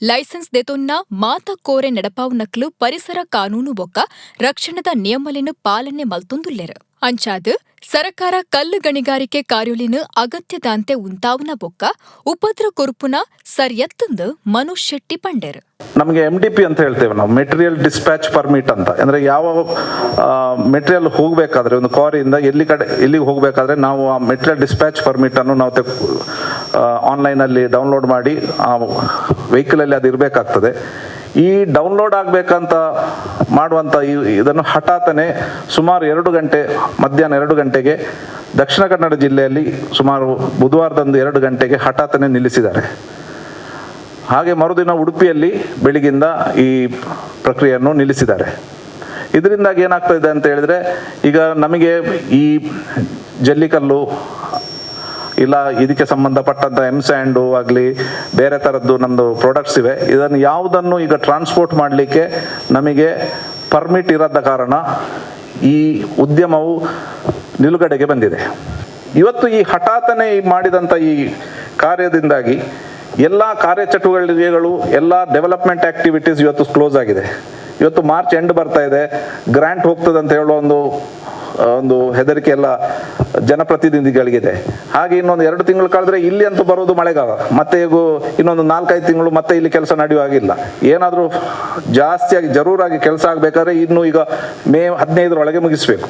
ಲೈಸೆನ್ಸ್ ದೆತೊನ್ನ ಮಾತ ಕೋರೆ ನಡಪಾವುನಕ್ಲು ಪರಿಸರ ಕಾನೂನು ಬೊಕ್ಕ ರಕ್ಷಣದ ನಿಯಮಲೆನು ಪಾಲನೆ ಮಲ್ತೊಂದುಲ್ಲೆರು. ಅಂಚಾದ್ ಸರಕಾರ ಕಲ್ಲು ಗಣಿಗಾರಿಕೆ ಕಾರ್ಯೊಲಿನ ಅಗತ್ಯದಾಂತೆ ಉಂತಾವುನ ಬೊಕ್ಕ ಉಪದ್ರ ಕೊರ್ಪುನ ಸರಿಯತ್ತಂದು ಮನೋಜ್ ಶೆಟ್ಟಿ ಪಂಡೆರು. ನಮಗೆ M D P ಅಂತ ಹೇಳ್ತೇವೆ ನಾವು, material dispatch permit ಅಂತ. ಅಂದರೆ ಯಾವ ಮೆಟೀರಿಯಲ್ ಹೋಗಬೇಕಾದ್ರೆ ಒಂದು ಕ್ವಾರಿಯಿಂದ ಎಲ್ಲಿ ಕಡೆ ಎಲ್ಲಿಗೆ ಹೋಗಬೇಕಾದ್ರೆ ನಾವು ಆ ಮೆಟೀರಿಯಲ್ ಡಿಸ್ಪ್ಯಾಚ್ ಪರ್ಮಿಟನ್ನು ನಾವು ಆನ್ಲೈನಲ್ಲಿ ಡೌನ್ಲೋಡ್ ಮಾಡಿ ಆ ವೆಹಿಕಲಲ್ಲಿ ಅದು ಇರಬೇಕಾಗ್ತದೆ. ಈ ಡೌನ್ಲೋಡ್ ಆಗಬೇಕಂತ ಮಾಡುವಂಥ ಇದನ್ನು ಹಠಾತ್ತನೆ ಸುಮಾರು 2 ಗಂಟೆ, ಮಧ್ಯಾಹ್ನ 2 ಗಂಟೆಗೆ ದಕ್ಷಿಣ ಕನ್ನಡ ಜಿಲ್ಲೆಯಲ್ಲಿ ಸುಮಾರು ಬುಧವಾರದಂದು 2 ಗಂಟೆಗೆ ಹಠಾತ್ತನೆ ನಿಲ್ಲಿಸಿದ್ದಾರೆ. ಹಾಗೆ ಮರುದಿನ ಉಡುಪಿಯಲ್ಲಿ ಬೆಳಿಗ್ಗಿಂದ ಈ ಪ್ರಕ್ರಿಯೆಯನ್ನು ನಿಲ್ಲಿಸಿದ್ದಾರೆ. ಇದರಿಂದಾಗಿ ಏನಾಗ್ತಾ ಇದೆ ಅಂತ ಹೇಳಿದ್ರೆ, ಈಗ ನಮಗೆ ಈ ಜಲ್ಲಿಕಲ್ಲು ಇಲ್ಲ ಇದಕ್ಕೆ ಸಂಬಂಧಪಟ್ಟಂಥ ಎಮ್ ಸ್ಯಾಂಡು ಆಗಲಿ ಬೇರೆ ಥರದ್ದು ನಮ್ಮದು ಪ್ರಾಡಕ್ಟ್ಸ್ ಇವೆ, ಇದನ್ನು ಯಾವುದನ್ನು ಈಗ ಟ್ರಾನ್ಸ್ಪೋರ್ಟ್ ಮಾಡಲಿಕ್ಕೆ ನಮಗೆ ಪರ್ಮಿಟ್ ಇರದ ಕಾರಣ ಈ ಉದ್ಯಮವು ನಿಲುಗಡೆಗೆ ಬಂದಿದೆ. ಇವತ್ತು ಈ ಹಠಾತ್ತನೆ ಮಾಡಿದಂಥ ಈ ಕಾರ್ಯದಿಂದಾಗಿ ಎಲ್ಲ ಕಾರ್ಯಚಟುವಟಿಕೆಗಳು, ಎಲ್ಲ ಡೆವಲಪ್ಮೆಂಟ್ ಆ್ಯಕ್ಟಿವಿಟೀಸ್ ಇವತ್ತು ಕ್ಲೋಸ್ ಆಗಿದೆ. ಇವತ್ತು ಮಾರ್ಚ್ ಎಂಡ್ ಬರ್ತಾ ಇದೆ, ಗ್ರ್ಯಾಂಟ್ ಹೋಗ್ತದೆ ಅಂತ ಹೇಳೋ ಒಂದು ಹೆದರಿಕೆ ಎಲ್ಲ ಜನಪ್ರತಿನಿಧಿಗಳಿಗಿದೆ. ಹಾಗೆ ಇನ್ನೊಂದು 2 ತಿಂಗಳು ಕಳೆದ್ರೆ ಇಲ್ಲಿ ಅಂತೂ ಬರೋದು ಮಳೆಗಾಲ, ಮತ್ತೆ ಈಗ ಇನ್ನೊಂದು 4-5 ತಿಂಗಳು ಮತ್ತೆ ಇಲ್ಲಿ ಕೆಲಸ ನಡೆಯುವಾಗಿಲ್ಲ. ಏನಾದರೂ ಜಾಸ್ತಿಯಾಗಿ ಜರೂರಾಗಿ ಕೆಲಸ ಆಗಬೇಕಾದ್ರೆ ಇನ್ನು ಈಗ ಮೇ 15ರೊಳಗೆ ಮುಗಿಸ್ಬೇಕು.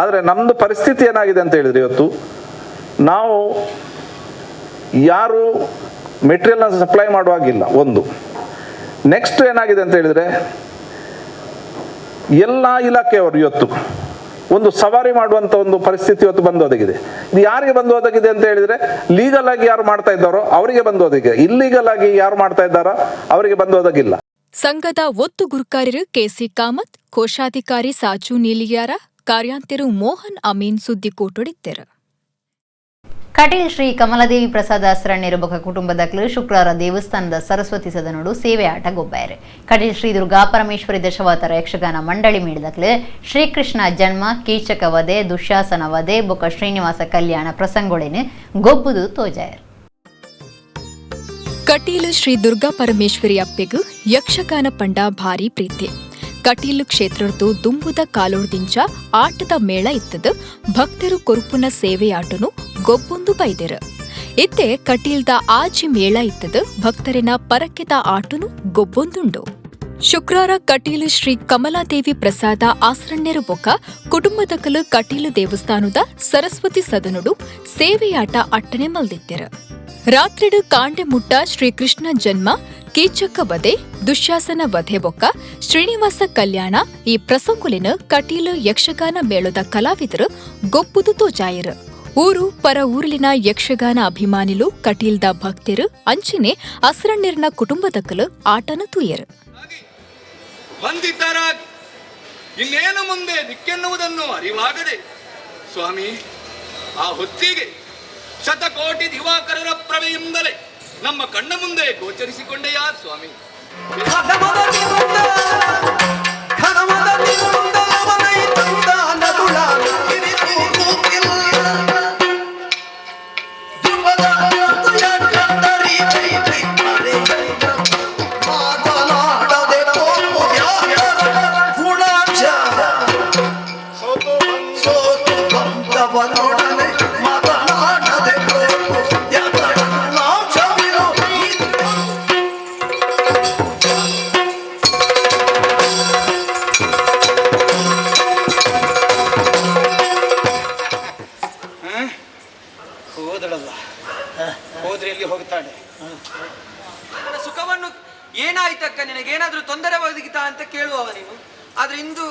ಆದರೆ ನಮ್ಮದು ಪರಿಸ್ಥಿತಿ ಏನಾಗಿದೆ ಅಂತ ಹೇಳಿದ್ರೆ, ಇವತ್ತು ನಾವು ಯಾರು ಮೆಟೀರಿಯಲ್ನ ಸಪ್ಲೈ ಮಾಡುವಾಗಿಲ್ಲ ಒಂದು. ನೆಕ್ಸ್ಟ್ ಏನಾಗಿದೆ ಅಂತ ಹೇಳಿದರೆ, ಎಲ್ಲ ಇಲಾಖೆಯವರು ಇವತ್ತು ಒಂದು ಸವಾರಿ ಮಾಡುವಂಥ ಒಂದು ಪರಿಸ್ಥಿತಿ ಇವತ್ತು ಬಂದು ಒದಗಿದೆ. ಇದು ಯಾರಿಗೆ ಬಂದು ಒದಗಿದೆ ಅಂತ ಹೇಳಿದರೆ, ಲೀಗಲ್ ಆಗಿ ಯಾರು ಮಾಡ್ತಾ ಇದ್ದಾರೋ ಅವರಿಗೆ ಬಂದು ಒದಗಿದೆ, ಇಲ್ಲೀಗಲ್ ಆಗಿ ಯಾರು ಮಾಡ್ತಾ ಇದ್ದಾರೋ ಅವರಿಗೆ ಬಂದು ಒದಗಿಲ್ಲ. ಸಂಘದ ಒತ್ತು ಗುರುಕಾರ್ಯರು ಕೆಸಿ ಕಾಮತ್, ಕೋಶಾಧಿಕಾರಿ ಸಾಚು ನೀಲಿಯಾರ, ಕಾರ್ಯಾಂತರು ಮೋಹನ್ ಅಮೀನ್ ಸುದ್ದಿಕೋಟೊಡಿದ್ದರು. ಕಟೀಲ್ ಶ್ರೀ ಕಮಲದೇವಿ ಪ್ರಸಾದ ಶರಣ್ಯರು ಕುಟುಂಬದ ಶುಕ್ರವಾರ ದೇವಸ್ಥಾನದ ಸರಸ್ವತಿ ಸದನೋಡು ಸೇವೆ ಆಟ ಗೊಬ್ಬಾಯರು. ಕಟೀಲ್ ಶ್ರೀ ದುರ್ಗಾ ಪರಮೇಶ್ವರಿ ದಶಾವತಾರ ಯಕ್ಷಗಾನ ಮಂಡಳಿ ಮೇಳದಕ್ಲು ಶ್ರೀಕೃಷ್ಣ ಜನ್ಮ, ಕೀಚಕ ವಧೆ, ದುಶಾಸನ ವಧೆ ಬೊಕ ಶ್ರೀನಿವಾಸ ಕಲ್ಯಾಣ ಪ್ರಸಂಗೊಳೆನು ಗೊಬ್ಬುದು ತೋಜಾಯರು. ಕಟೀಲು ಶ್ರೀ ದುರ್ಗಾ ಪರಮೇಶ್ವರಿ ಅಪ್ಪೆಗು ಯಕ್ಷಗಾನ ಪಂಡ ಭಾರಿ ಪ್ರೀತಿ. ಕಟೀಲು ಕ್ಷೇತ್ರದ್ದು ದುಂಬುದ ಕಾಲೋಡ್ದಿಂಚ ಆಟದ ಮೇಳ ಇತ್ತದು ಭಕ್ತರು ಕೊರುಪುನ ಸೇವೆಯಾಟನು ಗೊಬ್ಬೊಂದು ಬೈದೆರು. ಇತ್ತೆ ಕಟೀಲ್ದ ಆಜಿ ಮೇಳ ಇತ್ತದು ಭಕ್ತರಿನ ಪರಕೆದ ಆಟನು ಗೊಬ್ಬೊಂದುಂಡು. ಶುಕ್ರವಾರ ಕಟೀಲು ಶ್ರೀ ಕಮಲಾದೇವಿ ಪ್ರಸಾದ ಆಸ್ರಣ್ಯರು ಬೊಕ್ಕ ಕುಟುಂಬದಕಲು ಕಟೀಲು ದೇವಸ್ಥಾನದ ಸರಸ್ವತಿ ಸದನುಡು ಸೇವೆಯಾಟ ಅಟ್ಟನೆ ಮಲ್ದಿತ್ತೆರು. ರಾತ್ರಿಡು ಕಾಂಡೆ ಮುಟ್ಟ ಶ್ರೀಕೃಷ್ಣ ಜನ್ಮ, ಕೀಚಕ ವಧೆ, ದುಶ್ಯಾಸನ ವಧೆ ಬೊಕ್ಕ ಶ್ರೀನಿವಾಸ ಕಲ್ಯಾಣ ಈ ಪ್ರಸಂಗುಲಿನ ಕಟೀಲು ಯಕ್ಷಗಾನ ಮೇಳದ ಕಲಾವಿದರು ಗೊಪ್ಪುದು ತೋಜಾಯರು. ಊರು ಪರ ಊರಿನ ಯಕ್ಷಗಾನ ಅಭಿಮಾನಿಲು ಕಟೀಲ್ದ ಭಕ್ತರು ಅಂಚಿನೆ ಅಸ್ರಣ್ಯರ್ನ ಕುಟುಂಬದಕಲು ಆಟನ ತೂಯರು. ಬಂದಿದ್ದಾರಾಗಿ ಇನ್ನೇನು ಮುಂದೆ ದಿಕ್ಕೆನ್ನುವುದನ್ನು ಅರಿವಾಗದೆ ಸ್ವಾಮಿ ಆ ಹೊತ್ತಿಗೆ ಶತಕೋಟಿ ದಿವಾಕರರ ಪ್ರಭೆಯಿಂದಲೇ ನಮ್ಮ ಕಣ್ಣ ಮುಂದೆ ಗೋಚರಿಸಿಕೊಂಡೆಯಾ ಸ್ವಾಮಿ. ಏನಾಯ್ತಕ್ಕ, ನಿನಗೇನಾದ್ರೂ ತೊಂದರೆ ಒದಗಿತಾ ಅಂತ ಕೇಳುವವ ನೀನು. ಆದ್ರೆ ಇಂದು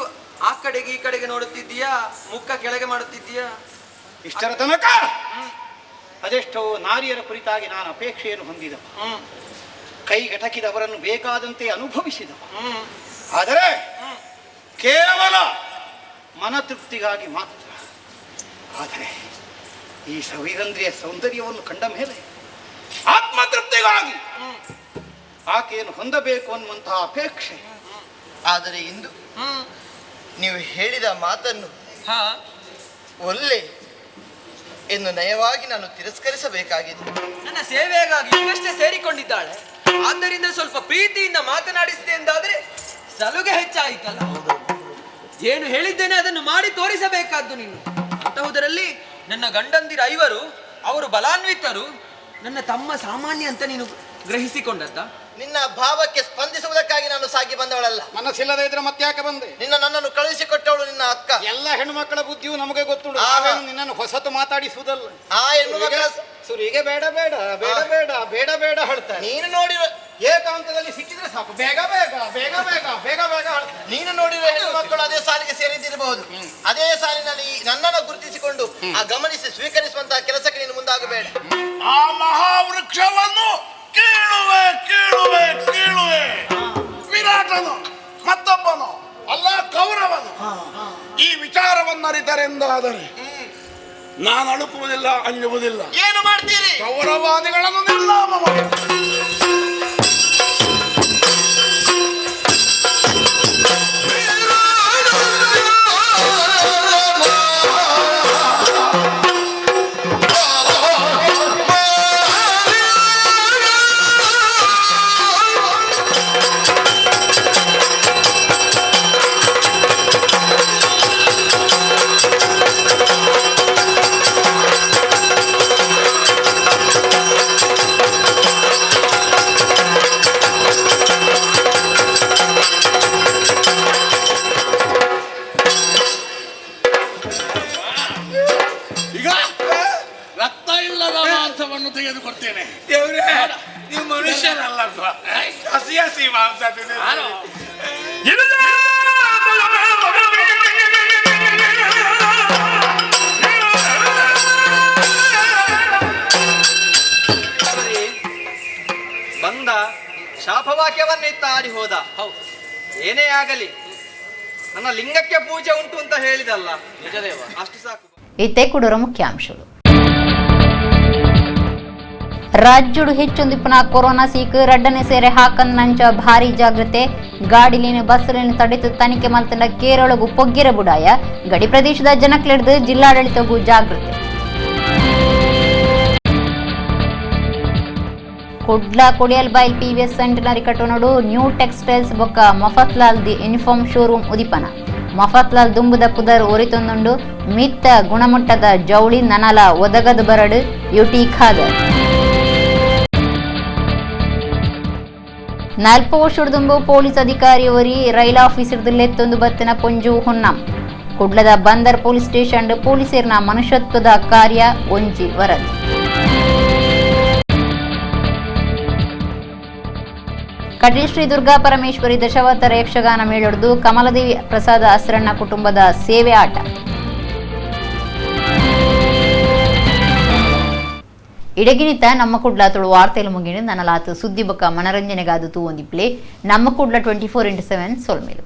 ಆ ಕಡೆಗೆ ಈ ಕಡೆಗೆ ನೋಡುತ್ತಿದ್ದೀಯಾ, ಮುಖ ಕೆಳಗೆ ಮಾಡುತ್ತಿದ್ದೀಯಾ? ಇಷ್ಟರ ತನಕ ಅದೆಷ್ಟೋ ನಾರಿಯರ ಕುರಿತಾಗಿ ನಾನು ಅಪೇಕ್ಷೆಯನ್ನು ಹೊಂದಿದವ, ಕೈಗಟಕಿದವರನ್ನು ಬೇಕಾದಂತೆ ಅನುಭವಿಸಿದವ. ಆದರೆ ಕೇವಲ ಮನತೃಪ್ತಿಗಾಗಿ ಮಾತ್ರ. ಆದರೆ ಈ ಸವಿರಂದ್ರಿಯ ಸೌಂದರ್ಯವನ್ನು ಕಂಡ ಮೇಲೆ ಆತ್ಮತೃಪ್ತಿಗಾಗಿ ಆಕೆಯನ್ನು ಹೊಂದಬೇಕು ಅನ್ನುವಂತಹ ಅಪೇಕ್ಷೆ. ಆದರೆ ಇಂದು ನೀವು ಹೇಳಿದ ಮಾತನ್ನು ಒಲ್ಲೆ ಎಂದು ನಯವಾಗಿ ನಾನು ತಿರಸ್ಕರಿಸಬೇಕಾಗಿದೆ. ನನ್ನ ಸೇವೆಗಾಗಿ ಈಗಷ್ಟೇ ಸೇರಿಕೊಂಡಿದ್ದಾಳೆ, ಆದ್ದರಿಂದ ಸ್ವಲ್ಪ ಪ್ರೀತಿಯಿಂದ ಮಾತನಾಡಿಸಿದೆ ಎಂದಾದರೆ ಸಲುಗೆ ಹೆಚ್ಚಾಯಿತಲ್ಲ. ಏನು ಹೇಳಿದ್ದೇನೆ ಅದನ್ನು ಮಾಡಿ ತೋರಿಸಬೇಕಾದ್ದು ನೀನು. ಅಂತಹುದರಲ್ಲಿ ನನ್ನ ಗಂಡಂದಿರ ಐವರು, ಅವರು ಬಲಾನ್ವಿತರು, ನನ್ನ ತಮ್ಮ ಸಾಮಾನ್ಯ ಅಂತ ನೀನು ಗ್ರಹಿಸಿಕೊಂಡದ್ದ? ನಿನ್ನ ಭಾವಕ್ಕೆ ಸ್ಪಂದಿಸುವುದಕ್ಕಾಗಿ ನಾನು ಸಾಗಿ ಬಂದವಳಲ್ಲ. ಮನಸ್ಸಿಲ್ಲದೆ ಇದ್ರೆ ಮತ್ತ್ಯಾಕೆ ಬಂದೆ? ನಿನ್ನ ನನ್ನನ್ನು ಕಳುಹಿಸಿಕೊಟ್ಟವಳು ನಿನ್ನ ಅಕ್ಕ. ಎಲ್ಲ ಹೆಣ್ಣು ಮಕ್ಕಳ ಬುದ್ಧಿಯು ನಮಗೆ ಗೊತ್ತುಂಟು. ನಿನ್ನನ್ನು ಹೊಸತು ಮಾತಾಡಿಸುವುದಲ್ಲ. ಆ ಹೆಣ್ಣು ಮಕ್ಕಳ ಸುರಿಗೆ ಬೇಡ ಬೇಡ ಬೇಡ ಬೇಡ ಬೇಡ ಬೇಡ ಹೇಳ್ತಾರೆ. ನೀನು ನೋಡಿರೋ ಏಕಾಂತದಲ್ಲಿ ಸಿಕ್ಕಿದ್ರೆ ಸಾಕು, ಬೇಗ ಬೇಗ ಬೇಗ ಬೇಗ ಬೇಗ ಬೇಗ ಹೇಳ್ತಾರೆ. ನೀನು ನೋಡಿರೋ ಹೆಣ್ಣು ಮಕ್ಕಳು ಅದೇ ಸಾಲಿಗೆ ಸೇರಿದ್ದಿರಬಹುದು. ಅದೇ ಸಾಲಿನಲ್ಲಿ ನನ್ನನ್ನು ಗುರುತಿಸಿಕೊಂಡು ಆ ಗಮನಿಸಿ ಸ್ವೀಕರಿಸುವಂತಹ ಕೆಲಸಕ್ಕೆ ನೀನು ಮುಂದಾಗಬೇಡ. ಆ ಮಹಾವೃಕ್ಷವನ್ನು ಕೀಳುವೆ ಕೀಳುವೆ ಕೀಳುವೆ. ವಿರಾಟನು ಮತ್ತೊಬ್ಬನು ಅಲ್ಲ, ಕೌರವನು ಈ ವಿಚಾರವನ್ನರಿತರೆಂದಾದರೆ ನಾನು ಅಳುಕುವುದಿಲ್ಲ, ಅಂಜುವುದಿಲ್ಲ. ಏನು ಮಾಡ್ತೀರಿ? ಕೌರವಾದಿಗಳನ್ನು ನಿರ್ನಾಮ ಮಾಡಿ. ತೆಗೆದುಕೊಡ್ತೇನೆ. ನೀವು ಮನುಷ್ಯರಲ್ಲಪ್ಪ, ಹಸಿ ಹಸಿ ಮಾಂಸ. ಬಂದ ಶಾಪವಾಕ್ಯವನ್ನಿತ್ತ ಆಡಿ ಹೋದ. ಹೌದು, ಏನೇ ಆಗಲಿ ನನ್ನ ಲಿಂಗಕ್ಕೆ ಪೂಜೆ ಉಂಟು ಅಂತ ಹೇಳಿದಲ್ಲ, ನಿಜದೇವ, ಅಷ್ಟು ಸಾಕು. ಇತ್ತೆ ಕುಡರ ಮುಖ್ಯಾಂಶಗಳು. ರಾಜ್ಯಡು ಹೆಚ್ಚೊಂದಿಪ್ಪನ ಕೊರೋನಾ ಸೀಕು ರಡ್ಡನೆ ಸೇರೆ ಹಾಕಂದಂಚ ಭಾರಿ ಜಾಗೃತೆ. ಗಾಡಿಲಿನ ಬಸ್ಲಿನ ತಡೆತು ತನಿಖೆ ಮಲ್ತಂಡ ಕೇರಳಗು ಪೊಗ್ಗಿರ ಬುಡಾಯ. ಗಡಿ ಪ್ರದೇಶದ ಜನಕ್ಲೆಡ್ದು ಜಿಲ್ಲಾಡಳಿತಗೂ ಜಾಗೃತೆ. ಕುಡ್ಲ ಕೊಡಿಯಲ್ಬೈಲ್ ಪಿವಿಎಸ್ ಸೆಂಟನರಿ ಕಟ್ಟೋನಡು ನ್ಯೂ ಟೆಕ್ಸ್ಟೈಲ್ಸ್ ಬೊಕ್ಕ ಮಫತ್ಲಾಲ್ the uniform showroom ಉದಿಪನ. ಮಫತ್ಲಾಲ್ ದುಂಬುದ ಪುದರ್ ಒರಿತೊಂದುಂಡು ಮಿತ್ತ ಗುಣಮಟ್ಟದ ಜೌಳಿ ನನಲ ಒದಗದ ಬರಡು ಯುಟಿ ಖಾದರ್. 40 ವರ್ಷದುಂಬು ಪೊಲೀಸ್ ಅಧಿಕಾರಿಯವರಿ ರೈಲ್ ಆಫೀಸರ್ದಲ್ಲೆತ್ತೊಂದು ಬತ್ತಿನ ಪೊಂಜು ಹೊನ್ನಂ. ಕುಡ್ಲದ ಬಂದರ್ ಪೊಲೀಸ್ ಸ್ಟೇಷನ್ ಪೊಲೀಸರ್ನ ಮನುಷ್ಯತ್ವದ ಕಾರ್ಯ ಒಂಜಿ ವರದಿ. ಕಟೀಲ್ ಶ್ರೀ ದುರ್ಗಾ ಪರಮೇಶ್ವರಿ ದಶಾವತಾರ ಯಕ್ಷಗಾನ ಮೇಳೊಡ್ದು ಕಮಲದೇವಿ ಪ್ರಸಾದ ಅಸ್ರಣ್ಣ ಕುಟುಂಬದ ಸೇವೆ ಆಟ. ಇಡಗಿನಿತ ನಮ್ಮ ಕುಡ್ಲ ತುಳು ವಾರ್ತೆಲು ಮುಗಿಣು ನನ್ನಲಾತು ಸುದ್ದಿ ಬೊಕ್ಕ ಮನರಂಜನೆಗಾದು ತೂ ಒಂದಿಪ್ಲೆ ನಮ್ಮ ಕುಡ್ಲ 24x7 ಸೊಲ್ಮೇಲು.